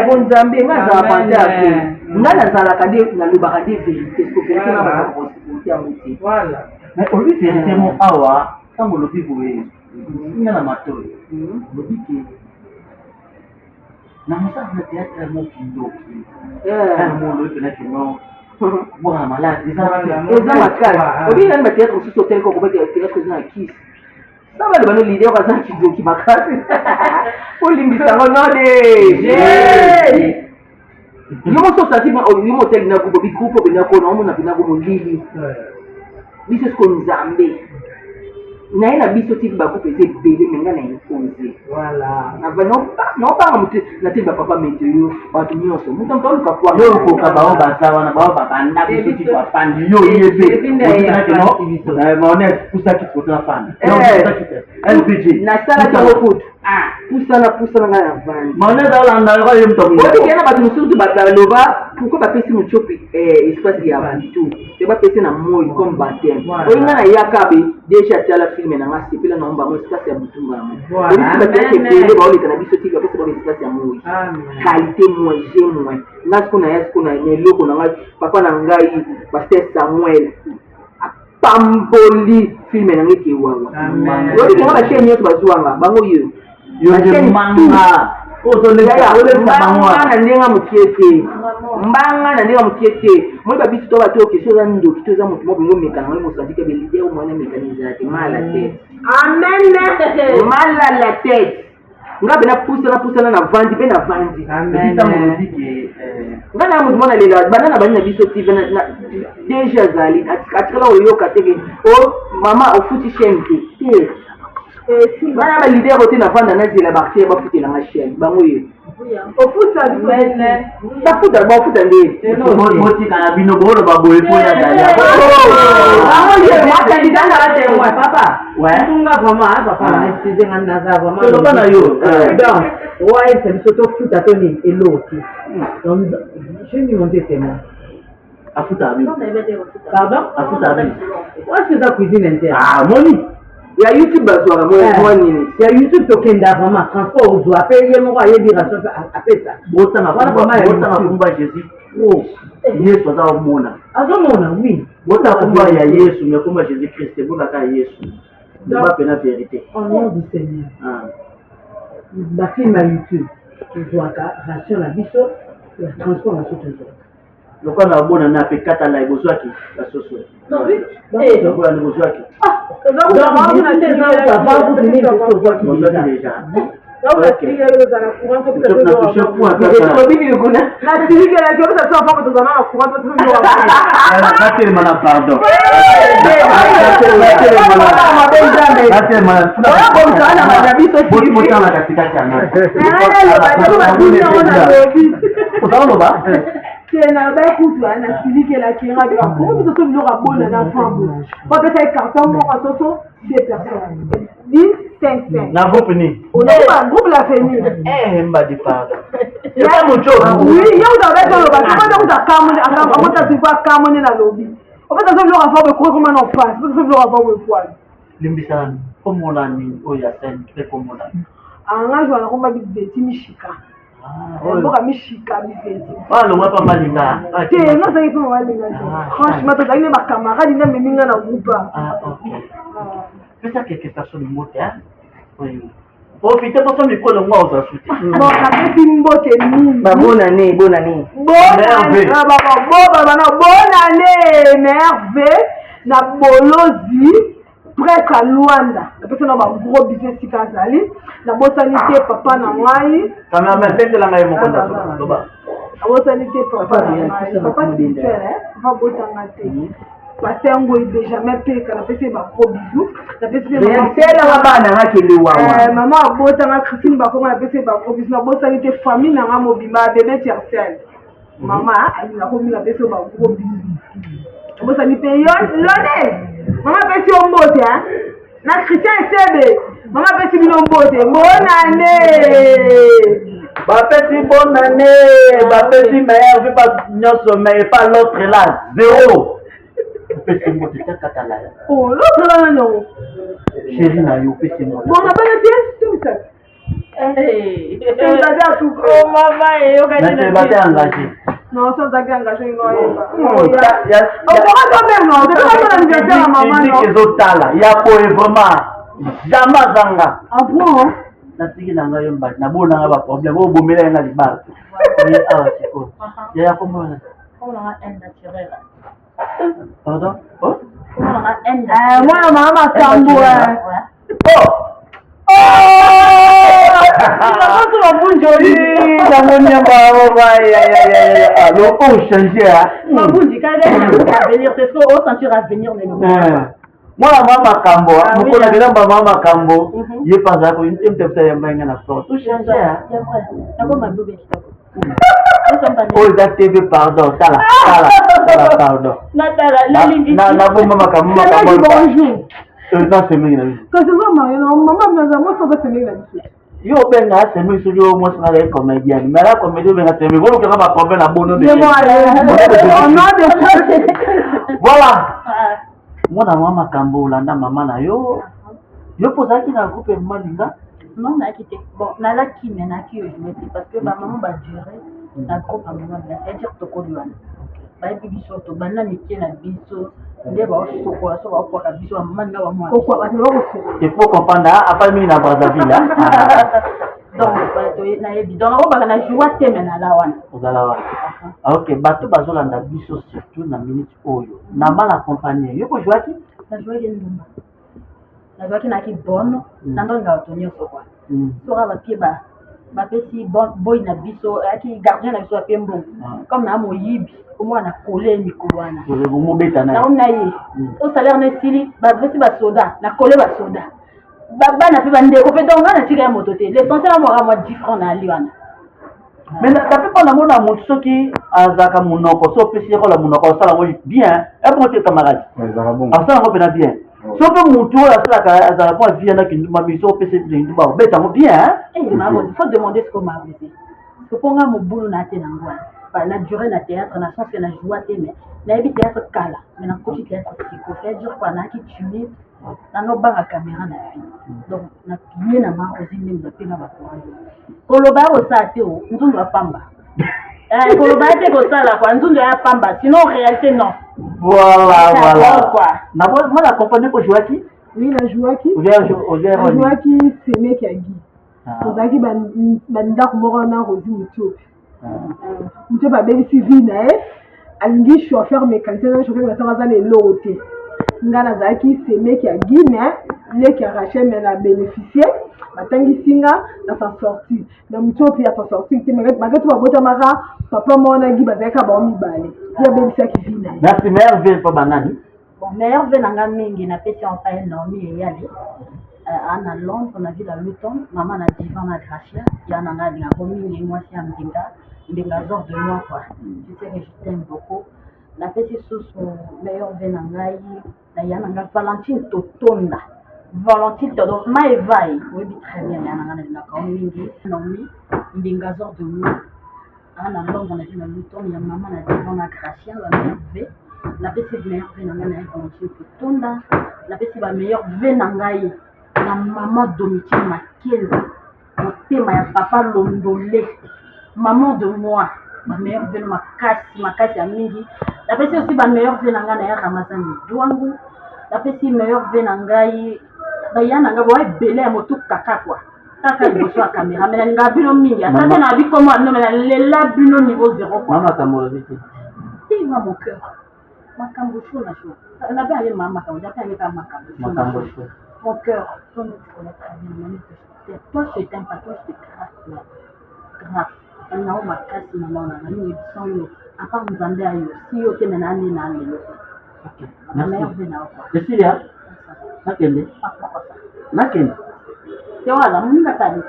Bonzambe, nga nazala vantard te, nga nazalaka nde nalobaka nde vérité, parce que vérité nga bato yango te. Mais olobi vérité mo awa, ntango olobi boye nga na matoi, olobi ke na mosala na théâtre mo kindoki mo, olobi mpena ke no kobwaka na maladi. Eza makasi. Obi nani bathéâtre mosusu oteleka okobeta théâtre eza na kisi sa baloba no leader aza na kindoki makasi, olimbisango node yo moso osati yo moteli na groupe, bigroupe obenda kona omona mpena ko molili. Biso siko Nzambe naye na biso tiki bagroupe eza ebele, me ngai na impose naobanga motu nateli bapapa meteo, bato nyonso moto moto aluka. Yo okoka bao baza wana, bao babanda biso ti bafandi, yo oyebe maonese pusaki koto na fanda LPG. Nasalaki yango kutu, pusana pusana, ngai na vandi. Maonese alanda ye moto. Otikena bato mosusu baloba pourquoi bapesi motiopi espace ya butu te, bapesi na moi comme baptême. Oyo ngai nayaka be déjà atala film na nga, sepela nango, bango espace ya butu bango obisi bato ebele baoleka na biso tiki bapesi bango espace ya moi, qualité moins g moins. Nga siko naya siko na eloko na ngai, papa na ngai pasteur Samuel apamboli film na ngai ekewawa. Oyebi kenga bachaine nyonso bazwanga bango yo. Mbanga na ndenge mokie te, mbanga na ndenge mokie te. Moi babiso to bato oke so oza ndoki to oza motu moko bongo omeka na ngai mosanti ke beleader omwana mekaniza te, mal à la tête. Amen. Mal à la tête. Nga mpe napusana pusana na vandi mpe na vandi. Nga na motu mwana lela banda na bandi na biso TV DG azali atikala oyoka teke o mama ofuti chaîne te te. Bana baleader oyo te, navanda nazela bartier bafutelanga chaîne, bango ye bafuta, bafuta nde. Botika na bino boloba boye mpo ya Papa tunga vraiment, papa, excuse nga, naza vraiment. Toloba na yo. Donc wayebisa biso tofuta to nini, eloko te. Donc j'ai mis mon Dieu témoin. Afuta bino. Pardon. Afuta bino. Wasi eza cuisine interne. Ah, moni. Ya YouTube bazwaka mwa nini? Ya YouTube tokenda vraiment transport, ozwa mpe ye moko ayebi ration mpe apesa. Botanga komba Jésus pro, Yesu aza omona. Azomona, oui. Botanga komba ya Yesu, mais komba Jésus Christ ebongaka Yesu, loba mpena vérité. Au nom du Seigneur, bafilm ya YouTube tozwaka ration na biso ya transport na biso tozwaka. Lokola na babona na mpe kata lai bozwaki basoso lokola nde bozwaki. Bozwaki déjà. Lobi kuna. Nasilikelaki opesa so afako tozala na courant. Natelema na pardon. Natelema na katikati yango ozaloba. Te, nalobaki kutu nasilikelaki nga komo biso so biloko abona na fambo bapesa ye carton moko soso. Deux personnes. 10, 5, 5. Na groupe nini? Onakuba groupe la famille. Eh, mbadi pardon. Eza moto. Oui, ye kuta obeti oloba te kwanza kuta akamoni amota siko akamoni na lobi. Obeta so biloko afa boye koma na opasi, obeta so biloko afa boye kwani. Limbisa nani? Komona nini oyo ya scène mpe komona. Anga jwa na komba bizeti mishika. Mboka mishika bizeti. Ba longwa pa malinga. Te, nga zaki pe malinga te. Franchement tozalaki ne ba camarades nde amemi nga na groupe. Ah, ok. Pesa quelque personne mbote hein. Oyo. Profite mposo mikolo ngo ozwa su te. Bon, napesi mbote mingi. Ba bonne année, bonne année. Bonne année, merve na bolozi prêtre à Luanda. Napesi na ba gros bisous esika azali. Nabosani te papa na ngai. Cameraman, betela ngai moko ndaso. Loba. Nabosani te papa na ngai. Papa spirituel, hein. Papa botanga te. Pasteur Ngoyi Benjamin Peka, napesi ye ba gros bisous. Napesi pe mama Selanga bana nga kende wawa. Mama abotanga Christine Bakonga, napesi ye ba gros bisous. Nabosani te famille na nga mobimba, bébé Tiercel. Mama alingaka mingi, apesi yo ba gros bisous. Nabosani pe yo Lone. Mama apesi yo mbote hein. Na Christian Esebe. Mama apesi bino mbote. Bonne année. Bapesi bonne année, bapesi meilleur vie pas nyonso mais pas l'autre là, zéro. Opesi mbote te kata la. Oh, l'autre là nani yango? Chéri na yo opesi mbote. Bon, nabala te, tomisaka. Célibataire tout Oh mama eyokani Mais célibataire engagé. Non, sans ozalaki engagé ngo oyeba. Ya Okoka tobenga, okoka to anniversaire ya mama public non. ezotala ya boye vraiment jamais azanga. Ah bon? Natiki na ngai yo mbadi nabona ngai baproblème oyo obomela ye na libala oye awa sikoyo yaya komona pardon oh? Mwana mama makambo. Namoni yango alo ochange Mabunji, quand avenir, c'est ce qu'on sentir avenir de nous. Mwana mwa makambo mokolo akenda mama makambo ye mpe azalaka emtepesa yamba nga na sport tochange oyo eza TV, pardon, tala tala tala, pardon, nabomba makambo makambo na semeki na biso. Kasi oza marie na mama naza mwasi oza semeki na biso. Yo obenga semeki soki oyo mwasi na ye comédienne, mais ala comédien obenga semeki olukaka baproblème na bono. Voilà, mwana mwa makambo, olanda mama na yo, yo mpo ozalaki na groupe Malinga? Non, nayaki te. Bon, nalaki, mais nayaki ojouer te parce que bamama badure na groupe ya mama Bla, c'est-à-dire tokoli wana, bayebi biso, tobanda mike na biso nde baosokola so baokwaka biso bamama nga bamwana. Il faut comprendre, afali mingi na Brazzaville. Donc nayebi, donc nakobaka na joua te, mais nala wana. Ozala wana, ok. Bato bazolanda biso surtout na minute oyo na mal accompagné, yo kozwaki? Nazwaki ndumba, nazwaki naki bonne na ndonga bato nyonso kua soka bapie bapesi boy na biso ayaki gardien na biso, bapie mbongo comme na moyibi omwana na kole mikolo wana. Omobeta na nakomi na ye o salaire na esili, bapesi basoda na kole, basoda bana mpe bandeko mpe, donc nga natika ya moto te, l'essentiel amwaka mwa 10 franc na ali wana. Mais d'après mpo namona motu soki azalaka monoko so opesi ye kola monoko asala yango bien, ebongo te camarade asala yango mpena bien. So mpe motu oyo asalaka azalaka mpo avia na kindumba mingi, so opesi kindumba obeta yango bien. Faut demander ce que marosi mpo nga mobulu na te nango wana na durée na théâtre na sens que na joua te, mais nayebi théâtre kala, mais nakoti théâtre siko, c'est à dire quoi, nayaki timide, nanobanga caméra na vie, donc napie na marosi ndenge bapenga bacourage koloba ya kosala te o nzundu ya pamba, koloba ya te kosala kua nzundu ya pamba, sinon réalité non. Voilà. Na mwana compagnie kozwaki? Oui, najouaki, najouaki semeki ya Gi, tozalaki bandako moko na Rosi Mutiopi. Mutiopi abebisi vie na ye, alingi chauffeur mécanicien na chauffeur mécanicien aza na eloko te. Nga nazalaki semeki ya Gi, mais leki ya Rachel, mais na bénéficie batangisi nga na s'en sortir, mais Mutiopi as'en sortir te malgré tout. Babotamaka papa moko na Gi, bazalaki kaka bango mibale, ye abebisaki vie na ye. Merci. Meilleurs vœux mpo banani? Bon, meilleurs vœux na nga mingi napesi yango pa Naomi Eyale na Londres, na ville ya Luton, mama na Divan na Gracia ya na nga, alingako mingi, mwasi ya Mbinga Mbinga zor de moi quoi, tu sais que je t'aime beaucoup. Napesi susu meilleurs vœux na ngai na ya na nga Valentine Totonda. Valentine Todo Maevai oyebi très bien ya nanga nalingaka yo mingi Naomi Ndingazor de moi aa na Londres na vie na Luton ya mama na devant na Gracia ba meilleur v napesi meilleur v na ngai na ye Valentine Kotonda napesi ba meilleur v na ngai na maman Domitine Makenza motema ya papa Londole maman de moi ba meilleur vœux makasi makasi ya mingi napesi aussi ba meilleur vœux na ngai na ya Ramazani Dwangu napesi meilleur vœux na ngai baya na ngai boa ebele ya motu kaka kwa kaka liboso ya kamera me nalingaka bino mingi ata te na bikomo ya bino me nalela bino niveau zero kwa mama makambo olobi te tinga mon cœur makambo chaud na chaud nabe aye mama makambo nabe aye kaka makambo makambo chaud mon cœur toi tu connais très bien mami que je t'aime toi je t'aime pas toi je te craque là grave nao makasi mama na ngai oyebisa yo apart nzambe ayo si yo te me na nde na lelo Cecilia nakende nakende te wana moninga taliti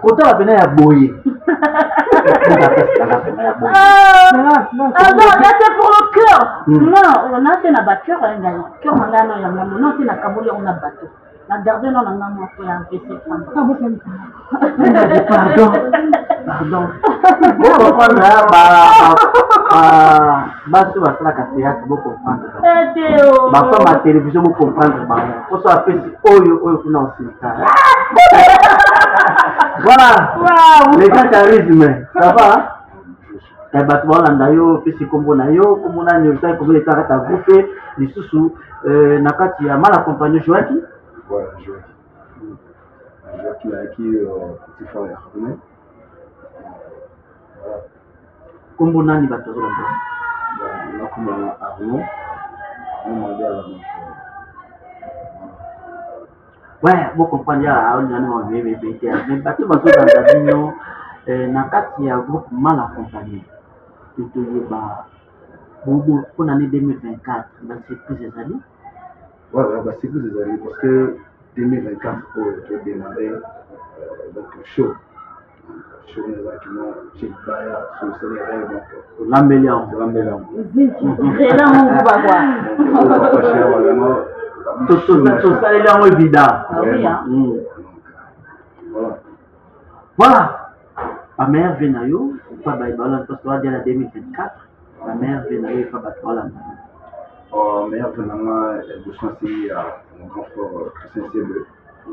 kotala pena ya boye c'est pour le cœur non na te na bacœur ya ngai cœur na ngai no ya ngambo non te nakaboli yango na bato na garde no na ngai moko ya vc pardon pardon bocomprendre basi basalaka théâtre bocomprendre bafemme ya télévision bocomprendre bango poso apesi oyo oyo kuna osilika voilà les grands charisme ça va eh, bato baolanda yo opesi nkombo na yo nkombo nani osali combien de temps kati ya groupe lisusu euh, na kati ya mal accompagné joaki joaki nayaki euh, petit frère ya René nkombo nani bato bazolanda nakoma na Arnaud Arnaud Mandela donc ouais bocomprendre ya aolingani mabebebe te mais bato bazolanda bino eh, na kati ya groupe mal accompagné totoyeba bobo mpo na année 2024 basurprise ezali ouais, ouais, basurprise ezali parce que 2024 oyo todémarre euh, donc show show ezalaki mwa cebaya sosali rêve donc olambeli yango olambeli yango rela monguba kwa tosaleli yango evida voilà bameilleur ve na yo epa bayebalanda parce toadia na 2024 bameilleur ve na yo epa bato balanda yo meilleur ve na nga liboso nasili ya mon grand frère christian sebe Euh,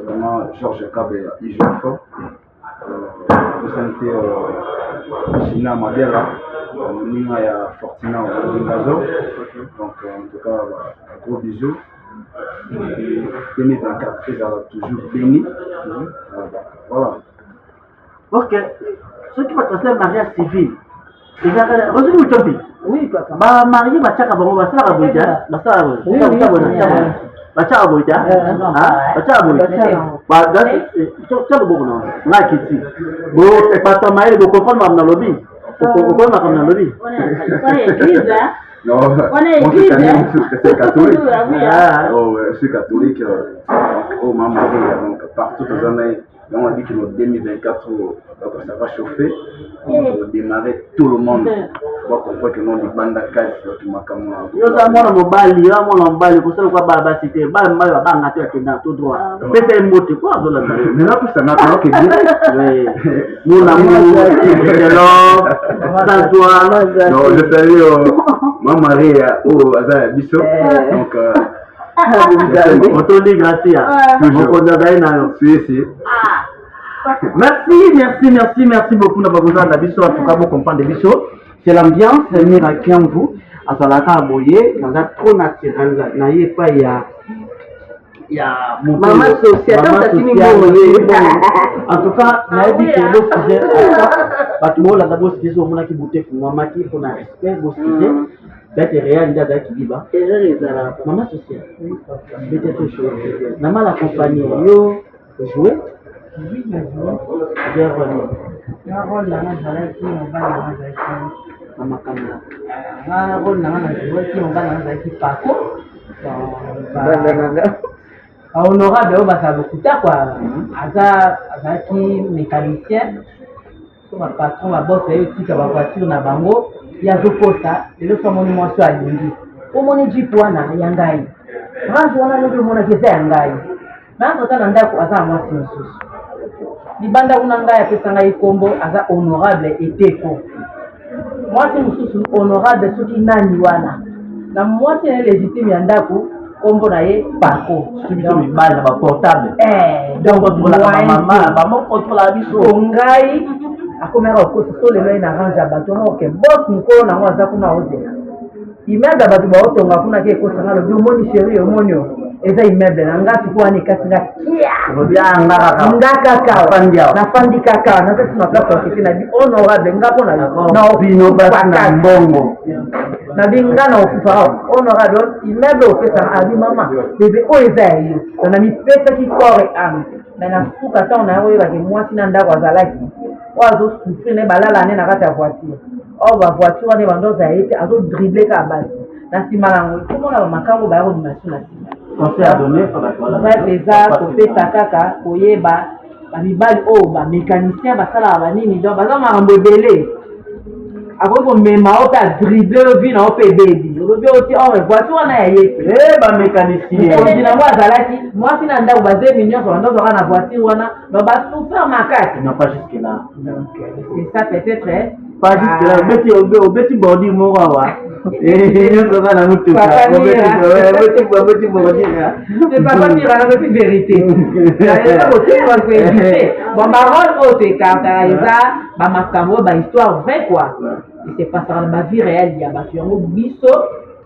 vraiment Georges Kabe ya IGF tosani te Gina Madiala moninga ya Fortina Olingazo donc en tout cas un gros bisou 2024 ezala toujours béni voilà Ok, soki bato basala mariage civil ezalaka ozwi motopi ba marie batiaka bango basalaka boye te basalaka boye batiaka boye te batiaka boye tia loboko na nga kiti bato ya mayele bocomprendre makambo nalobi okomi makambo nalobi Non, moi je suis catholique. Oh, je suis catholique. Oh, maman, donc partout aux années. Donc on dit que 2024, donc ça va chauffer. On va démarrer tout le monde. On va comprendre que non, libanda kati, donc makambo. Yo za mwana mobali, yo mwana mobali, kosala kwa bala basi te, bala mobali babanga te akenda tout droit. Pesa ye mbote po azolanda yo. Mais là, plus ça n'a pas que bien. Mon amour, hello, sans toi. Non, je salue euh, ma Maria, oh, Aza Biso. Donc, euh, otondi gracia mokonzi azali na yo si si merci merci merci merci beaucoup na bakozala na biso en tout cas bocomprendre biso c'est l'ambiance mira kianvu azalaka boye naza trop naturel na ye epai ya ya mama sociale en tout cas nayebi ke bosize bato bolanda bosize omonaki bute efungwamaki mpona respect bosize Bete real nde azalaki liba. Erreur ezalaka. Maman sociale. Bete to show. Na mal accompagné yo jouer. Oui, na jouer. J'ai rôle. Na rôle na nga azalaki mobali na nga azalaki na makambo. Na rôle na nga na jouaki mobali na nga azalaki Paco. Ba honorable oyo bazala lokuta quoi. Aza azalaki mécanicien. So ba patron ba boss baye otika ba voiture na bango ye azokosa lelo so amoni mwasi oyo alingi omoni jeep wana ya ngai Range wana lobi omonaki eza ya ngai. Mais entre temps na ndako aza na mwasi mosusu. Libanda kuna ngai apesa ngai nkombo aza honorable Eteko. Mwasi mosusu honorable soki nani wana. Na mwasi na ye legitime ya ndako nkombo na ye Paco. Soki biso mibali na ba portable. Eh, donc contrôlaka ba moyen mama, te. mama contrôlaka biso. Po ngai akomaka kokosa so lelo ye na range ya bato wana oke boss mokolo nango aza kuna ozela immeuble ya bato baotonga kuna ke ekosa nga alobi omoni chéri omoni o eza immeuble na nga sikoyo wana ekati nga kia Olobi ah nga kaka. nga kaka Nafandi awa. nafandi kaka naza si na place ya kete na bi honorable nga mpo na Bino basi na mbongo. na bi nga na okufa awa honorable immeuble opesaka abi mama bebe oyo eza ya yo donc namipesaki corps et âme mais na suka ntango na yango oyebaki mwasi na ndako azalaki oyo azosouffrir naye balala ne na kati ya voiture oyo bavoiture wana ebanda ozala ye te azodrible kaka basi na nsima nango komona bamakango baya kobima su na nsima Conseil à donner pa bato wana. Bref, eza kopesa kaka koyeba bamibali oyo bamécanicien basalaka banini donc baza makambo ebele akoki komema yo mpe adrible yo vi na yo mpe ebebi olobi oyo te or voiture wana ya ye te Eh ba mécanicien. mokonzi nango azalaki mwasi na ndako bazemi nyonso banda ozwaka na voiture wana donc basouffrir makasi Non pas jusque là. Donc c'est ça peut-être hein. Pas jusque là. Obeti obeti bordure moko awa. Eh nyonso kaka na mutuka. Papa Obeti Mira. obeti obeti bordure. C'est papa Mira nalobi vérité eza kotika koevite bon barole oyo toekartaka eza bamakambo oyo bahistoire vrai quoi ese pasaka na bavie réelle ya bato yango biso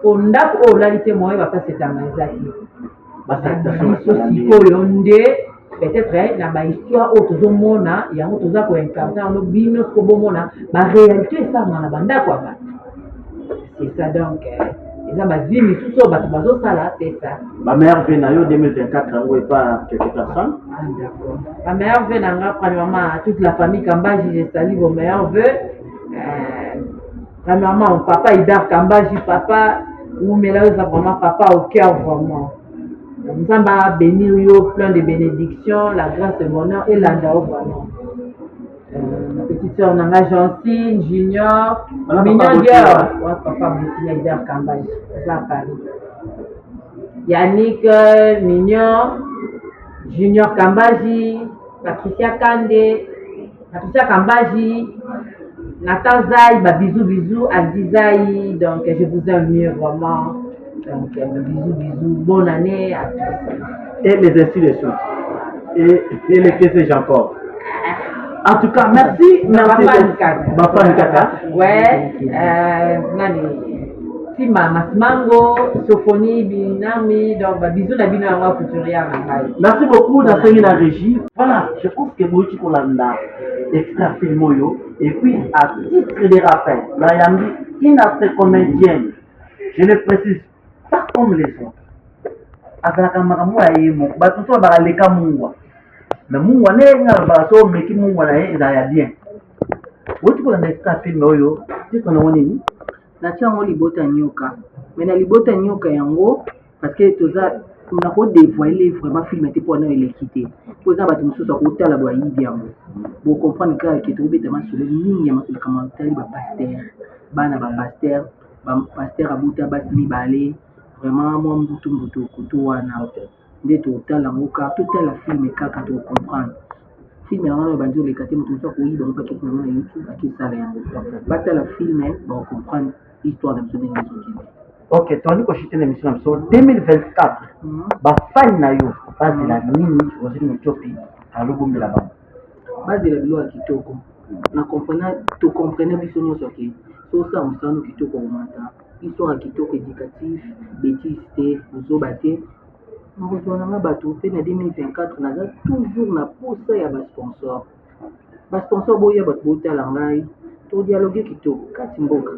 po ndako oyo olali te moye bapasi etanga eza te biso sikoyo nde peut-être na bahistoire oyo tozomona yango toza koincarne yango bino siko bomona baréalité esalama na bandako ya bato. C'est ça donc eza bavie misusu oyo bato bazosala, c'est ça. Ba meilleurs vœux na yo 2024 yango epa quelques personnes. Ah, d'accord. Ba meilleurs vœux na nga, premièrement à toute la famille Kambaji, je salue vos meilleurs vœux. Premièrement mon papa Idar Kambaji, papa Oumela, oza vraiment papa au cœur vraiment. Nzambe abénir yo plein de bénédictions, la grâce et bonheur elanda yo vraiment. Ma petite sœur nanga Gentine Junior. Voilà, Mignon papa Dior. Ouais, papa Boutina Idar Kambaji aza à Paris. Yannick Mignon Junior Kambaji, Patricia Kande, Patricia Kambaji, Nathan Zai, bah, bisous bisous, Aldi Zai, donc je vous aime mieux vraiment. Donc bisous bisous, bonne année à tous. Et les ainsi de suite. Et les que sais-je encore. En tout cas, merci. Merci. Bafan Kaka. Bafan Kaka. Ouais, nani Tima Masmango, Sophonie Binami, donc bah, bisous na bino yango couturière na ngai. Merci beaucoup, Nasengi la régie. Voilà, je pense que Boïti Kolanda, extrait film oyo. Et puis, à titre de rappel, nayambi, une actrice comédienne, je le précise, pas comme les autres. Azalaka makambo ya ye moko bato mosusu baleka mungwa mais mungwa nde nga alobaka so omeki mungwa na ye ezala ya bien. Oti kolanda extrait film oyo, titre nango nini? Natia yango Libota Nyoka, mais na Libota Nyoka yango, parce que toza na kodévoile vraiment film te mpo wana eleki te, mpo eza bato mosusu akotala bo ayibi yango. Bocomprendre kaka ke tokobeta masolo mingi ya makambo etali bapaster, bana bapaster, bapaster abuta basi mibale, vraiment mwa mbutu mbutu kutu wana nde totala yango kaka. Totala film kaka, tocomprendre film yango wana ebandi oleka te. Moto mosusu akoyiba yango mpe akeki yango na YouTube, akesala yango. Batala film, bakocomprendre histoire na biso ndenge ezokende. Ok, tondi koshite na émission na biso. 2024, bafani na yo bazela nini? Rosine Mutiopi alobombela bango. Bazela biloko ya kitoko na comprena, tocomprene biso nyonso ke so osala mosala kitoko, komata histoire ya kitoko, éducatif, bétise te, bozoba te. Nakozwa nanga bato mpe na 2024 naza toujours na posa ya basponsor. Basponsor boya, bato botala ngai, todialogue kitoko kati mboka.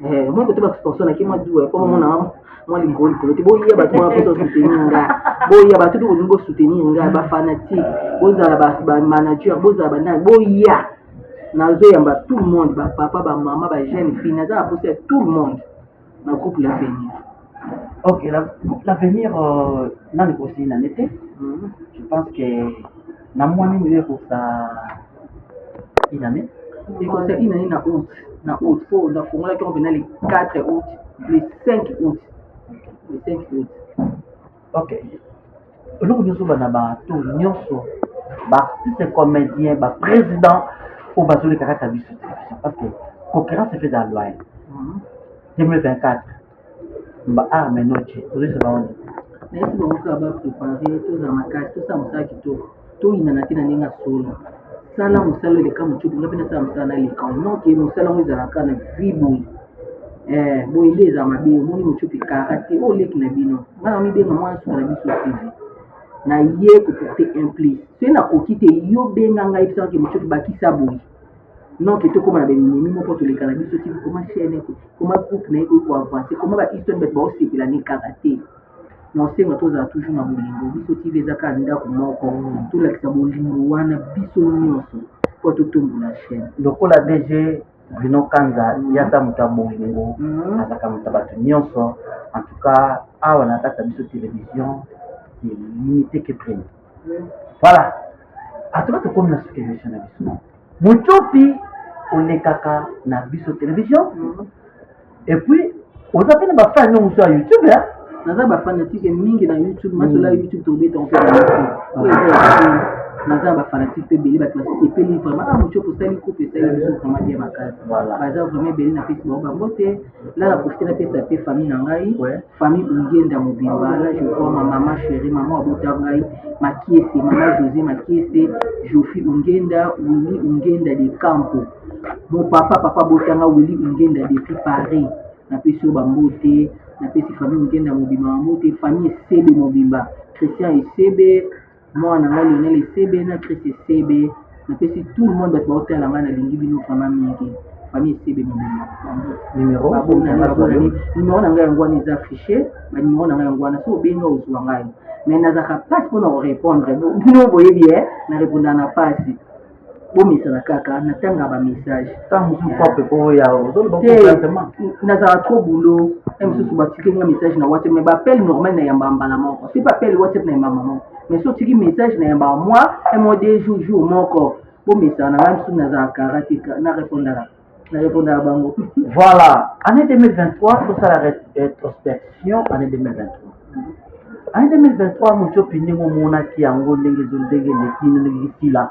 Moi kote basponsor nake mwa duwa po bamona mwa likolo likolo te. Boya, bato mwa posa soutenir nga, boya. Bato mpe bolingi bosoutenir nga, bafanatique bozala, bamanager bozala, banani boya. Nazoyamba tout le monde, bapapa, bamama, bajeune fille, naza na posa ya tout le monde na groupe L'Avenir. Ok, la groupe L'Avenir, nani kosi na nete, je pense que na mwa nini oyo ekosa une année. Ekosa une année na août, na août, mpo nafungolaki yango mpena le 4 août, le 5 août. Le 5 août. Ok, eloko nyonso bana bato nyonso, baartiste comédien, baprésident oyo bazoleka kaka biso télévision, parce que concurrence efe ezala loyale. 2024 ba arme noche ozoyisa bango nini? Nayesi bango kaka baprépare, tozala makasi, tosala mosala kitoko, toyinana te na ndenge ya solo. Sala mosala eleka mocuku, nga mpe nasala mosala naleka noke. Mosala yango ezalaka na vie boye. Eh, boye nde eza mabe. Omoni mocuku ekara te oyo leki na bino. Nga na mibenga mwana suka na biso TV, na ye koporte un plus. Soki nakoki te, yo benga ngai, yebisaka ke mocuku bakisa boye. Non ke tokóma na baenemi moko, toleka na biso TV. Koma chaîne, koma groupe na ye koki koavance, koma bahistoire, bato baosepela ne kaka te. Na osenga tozala toujours na bolingo. Biso TV eza kaka ndako moko, tolakisa bolingo wana biso nyonso mpo totombola chaîne. Lokola DG Bruno Kanza, ye aza moto ya bolingo, azalaka moto ya bato nyonso. En tout cas awa na kati ya biso télévision, c'est l'unité qui prime. Voilà, en tout cas tokomi na suka émission na biso. Mutiopi, olekaka na biso télévision et puis oza mpe na bafani no mosusu ya YouTube, hein? Naza bafanatike mingi na YouTube. Masolo ya YouTube tobeta mpe na YouTube oyo eza ya naza na bafanatike mpe ebele. Bato basepeli vraiment. Ah, Mutiopi osali coupe, esali biso vraiment bien makasi. Baza vraiment ebele. Napesi bango bango te. La na profite napesa mpe famille na ngai, famille Ongenda mobimba. Là je vois ma maman chérie, maman abota ngai Makiese, mama José Makiese, Jofi Ongenda, Willy Ongenda de Campo, mon papa, papa botanga Willy Ongenda depuis Paris. Napesi yo bambote. Napesi famille Ongenda mobimba bambote, famille Esebe mobimba, Christian Esebe, mwana na ngai Lionel Esebe na Chris Esebe. Napesi tout le monde, bato baotala ngai, nalingi bino vraiment mingi, famille Esebe mobimba. Numéro? Babonani. Numéro na ngai yango wana eza affiché. Banumero na ngai yango wana. So obenga, ozwa ngai, mais nazalaka mpasi mpona korépondre. Bino boyebi e na répondaka na mpasi. Bomesana kaka natanga bamessage. Ntango mosusu propre po oya ozoloba. Te, nazala trop boulot. E mosusu batiki nga message na WhatsApp, mais baappel normal nayamba mbala moko. Soki appel WhatsApp, nayamba mama, mais so otiki message, nayamba mwa un mois, 2 jours, jour moko. Bomesana na ngai, mosusu nazala kara te na répondaka, na répondaka bango. Voilà, année 2023, tosala rétrospection. Année 2023, année 2023, Mutiopi, ndenge omonaki yango, ndenge ezo, ndenge eleki, ndenge esila,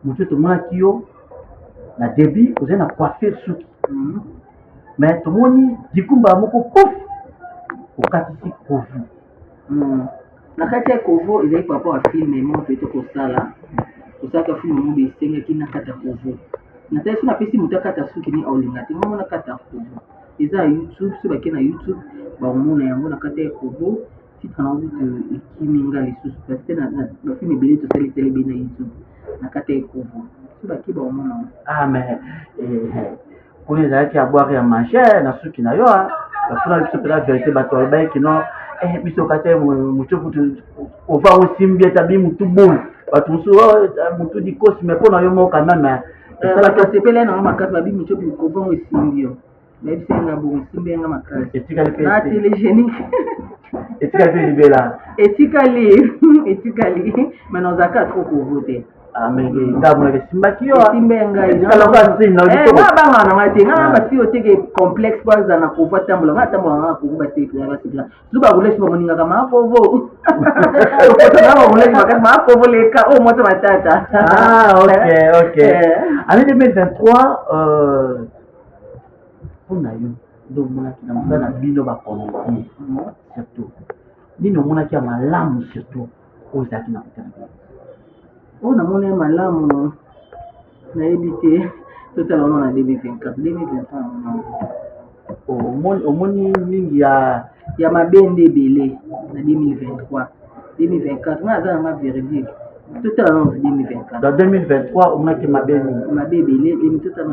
moto tomonaki yo na début ozali na coiffure suki, mais tomoni dikumba moko, pouf, okatisi kovu. Na kati ya kovo ezali par rapport ya film moko toyete kosala. Tosalaka film moko, esengaki na kati ya kovo. Natali so napesi moto akata suki ni aolinga te. Ngongo na kati ya kovo eza ya YouTube. So bake na YouTube, baomona yango na kati ya kovo. Titre nango kutu ekimi nga lisusu, parce que bafilm ebele tosali tele ebele na YouTube. Na kati ya ekovo, so bake, baomona yango. Ah, mais kuna ezalaki ya boire ya manger na suki na yo. Bafuna biso mpenza vérité. Bato balobaki kino biso kati motu kutu ova osimbi ete abi mutu boule, bato mosusu mutu dikosi, mais mpo na yo moko quand même esalaki. Basepele nango makasi. Babi motu kovango esimbi yo. Nayebisi nga bongo, esimbi yanga makasi. Etikali mpe na télégénique. Etikali mpe libela. Etikali, etikali, mais nazalaka trop kovo te. Ndambo esimbaki yo. Esimbi ngai. Nga bangaka na ngai te. Nga bafille oteke complexe po aza na kovo atambola. Nga atambola nga na kovo, basepela, basepela. Su barulesi bamoningaka makovo, nga barulesi makasi makovo leka oyo mwasi matata. Ah, ok. Année 2023, mpona yo nde omonaki na mosala na bino bacomédien, surtout nini omonaki ya malamu, surtout oyo ezalaki na kotala bino? Oyo namoni ya malamu, nayebi te. Totala wana na 2024, 2023. Omoni mingi ya ya mabe nde ebele na 2023. 2024 nga aza nanga véridique. Totala nano 2024. Dans 2023 omonaki mabe nini? Mabe ebele.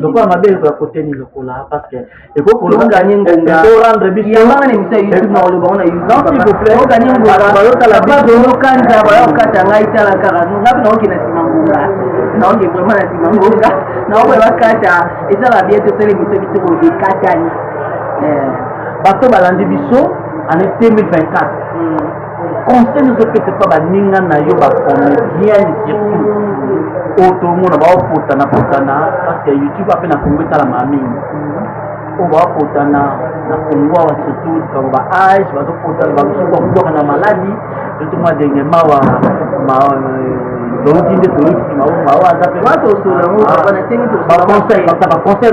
Lokola mabe ekoya kote nini? Lokola parce que ekokoganye ngonga rendre biso yambanga na émission ya YouTube na koloba ngo na YouTube. Oganye ngonga, bazolokanza bayokata ngai. Tala kaka nga mpe naoke na nsima ngonga, naoke vraiment na nsima ngonga, naokoya bakata. Ezala bien, tosala émission kitoko, ekatani. Bato balandi biso, année 2024, conseil ozopesa mpa baninga na yo bacomédienne, surtout oyo tomona baopotana potana, parce que YouTube ape na Congo etalama mingi? Oyo bapotana na Congo awa, surtout likambo ba age, bazopotana, bamosusu bakubwaka na maladi, surtout mwa ndenge mawa toyoki nde toyoki mawa aza mpe baconseil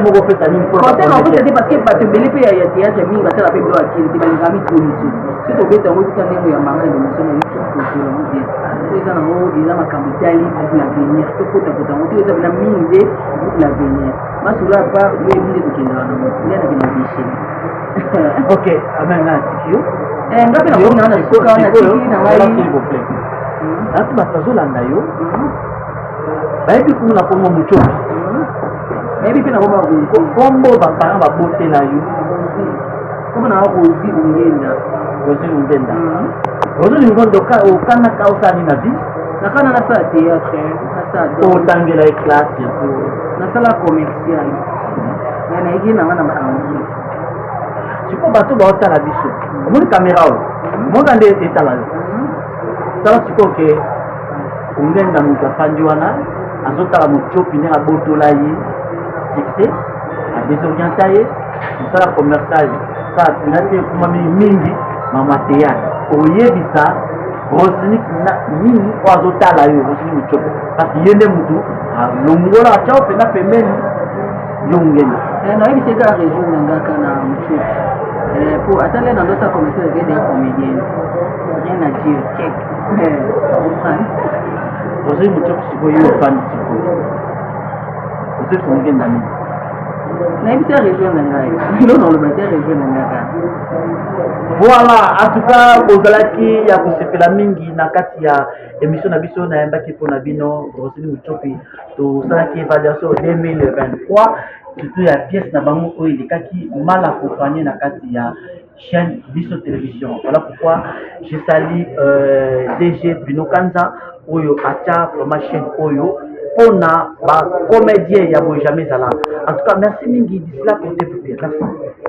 moko opesa nini? Conseil nakopesa te, parce que bato ebele mpe ya théâtre mingi basala mpe bilo akili te, balingaka mitolito. Soki tobeta yango ekuta ndenge ya mbanga na émission na YouTube, tosola yango bien po eza nango eza makambo etali groupe L'avenir. Tokotakota yango te, eza mpena mingi nde groupe L'avenir. Masolo à part, yo yebi nde tokendaka nango, nde nakenda déchet. Ok, amen, nga natiki yo. Nga mpe nakomi na suka, natiki na ngai. S'il vous plaît, nati bato bazolanda yo bayebi kuna na kombo Mutshopi. Bayebi mpe na kombo Rosi. Kombo baparent babotela yo? Kombo na Rosi Ongenda. Rosi Ongenda. Rosi Ongenda, okanaka osala nini na vie? Nakana nasala théâtre, nasala. Otangela ye classe? Nasala commercial, mais nayeki nanga na makambo mosusu. Sikoyo bato baotala biso, omoni caméra oyo, omona nde etala yo. Tala sikoyo ke Ongenda, moto afandi wana azotala Motiopi ndenge abotola ye succès, adésorienta ye, mosala commercial sala mpena te, ekumami mingi mama théâtre. Oyebisa Rosini nini oyo azotala yo, Rosini Motiopi, parce que ye nde motu alongola atya mpena pembeni yo Ngenda? Nayebisa kaka région na ngaka na Motiopi, po ata nde nandosa commercial, ezali ya comédienne, rien à dire, check, comprendre. Ozali Motiopi, sikoyo yo ofandi, sikoyo ozebisa Ngenda nini? Nayebisa région na ngai, elo naloba te, région na ngai kaka. Voilà, en tout cas bozalaki ya kosepela mingi na kati ya émission na biso. Nayambaki mpona bino Rosini Mutiopi. Tosalaki évaluation 2023, surtout ya pièce na bango oyo elekaki mal accompagné na kati ya chaîne Biso Télévision. Voilà pourquoi je salue DG Bruno Kanza oyo atia vraiment chaîne oyo mpona bacomédien ya boye jamais ezala. En tout cas, merci mingi. D'ici là, portez vous bien, merci.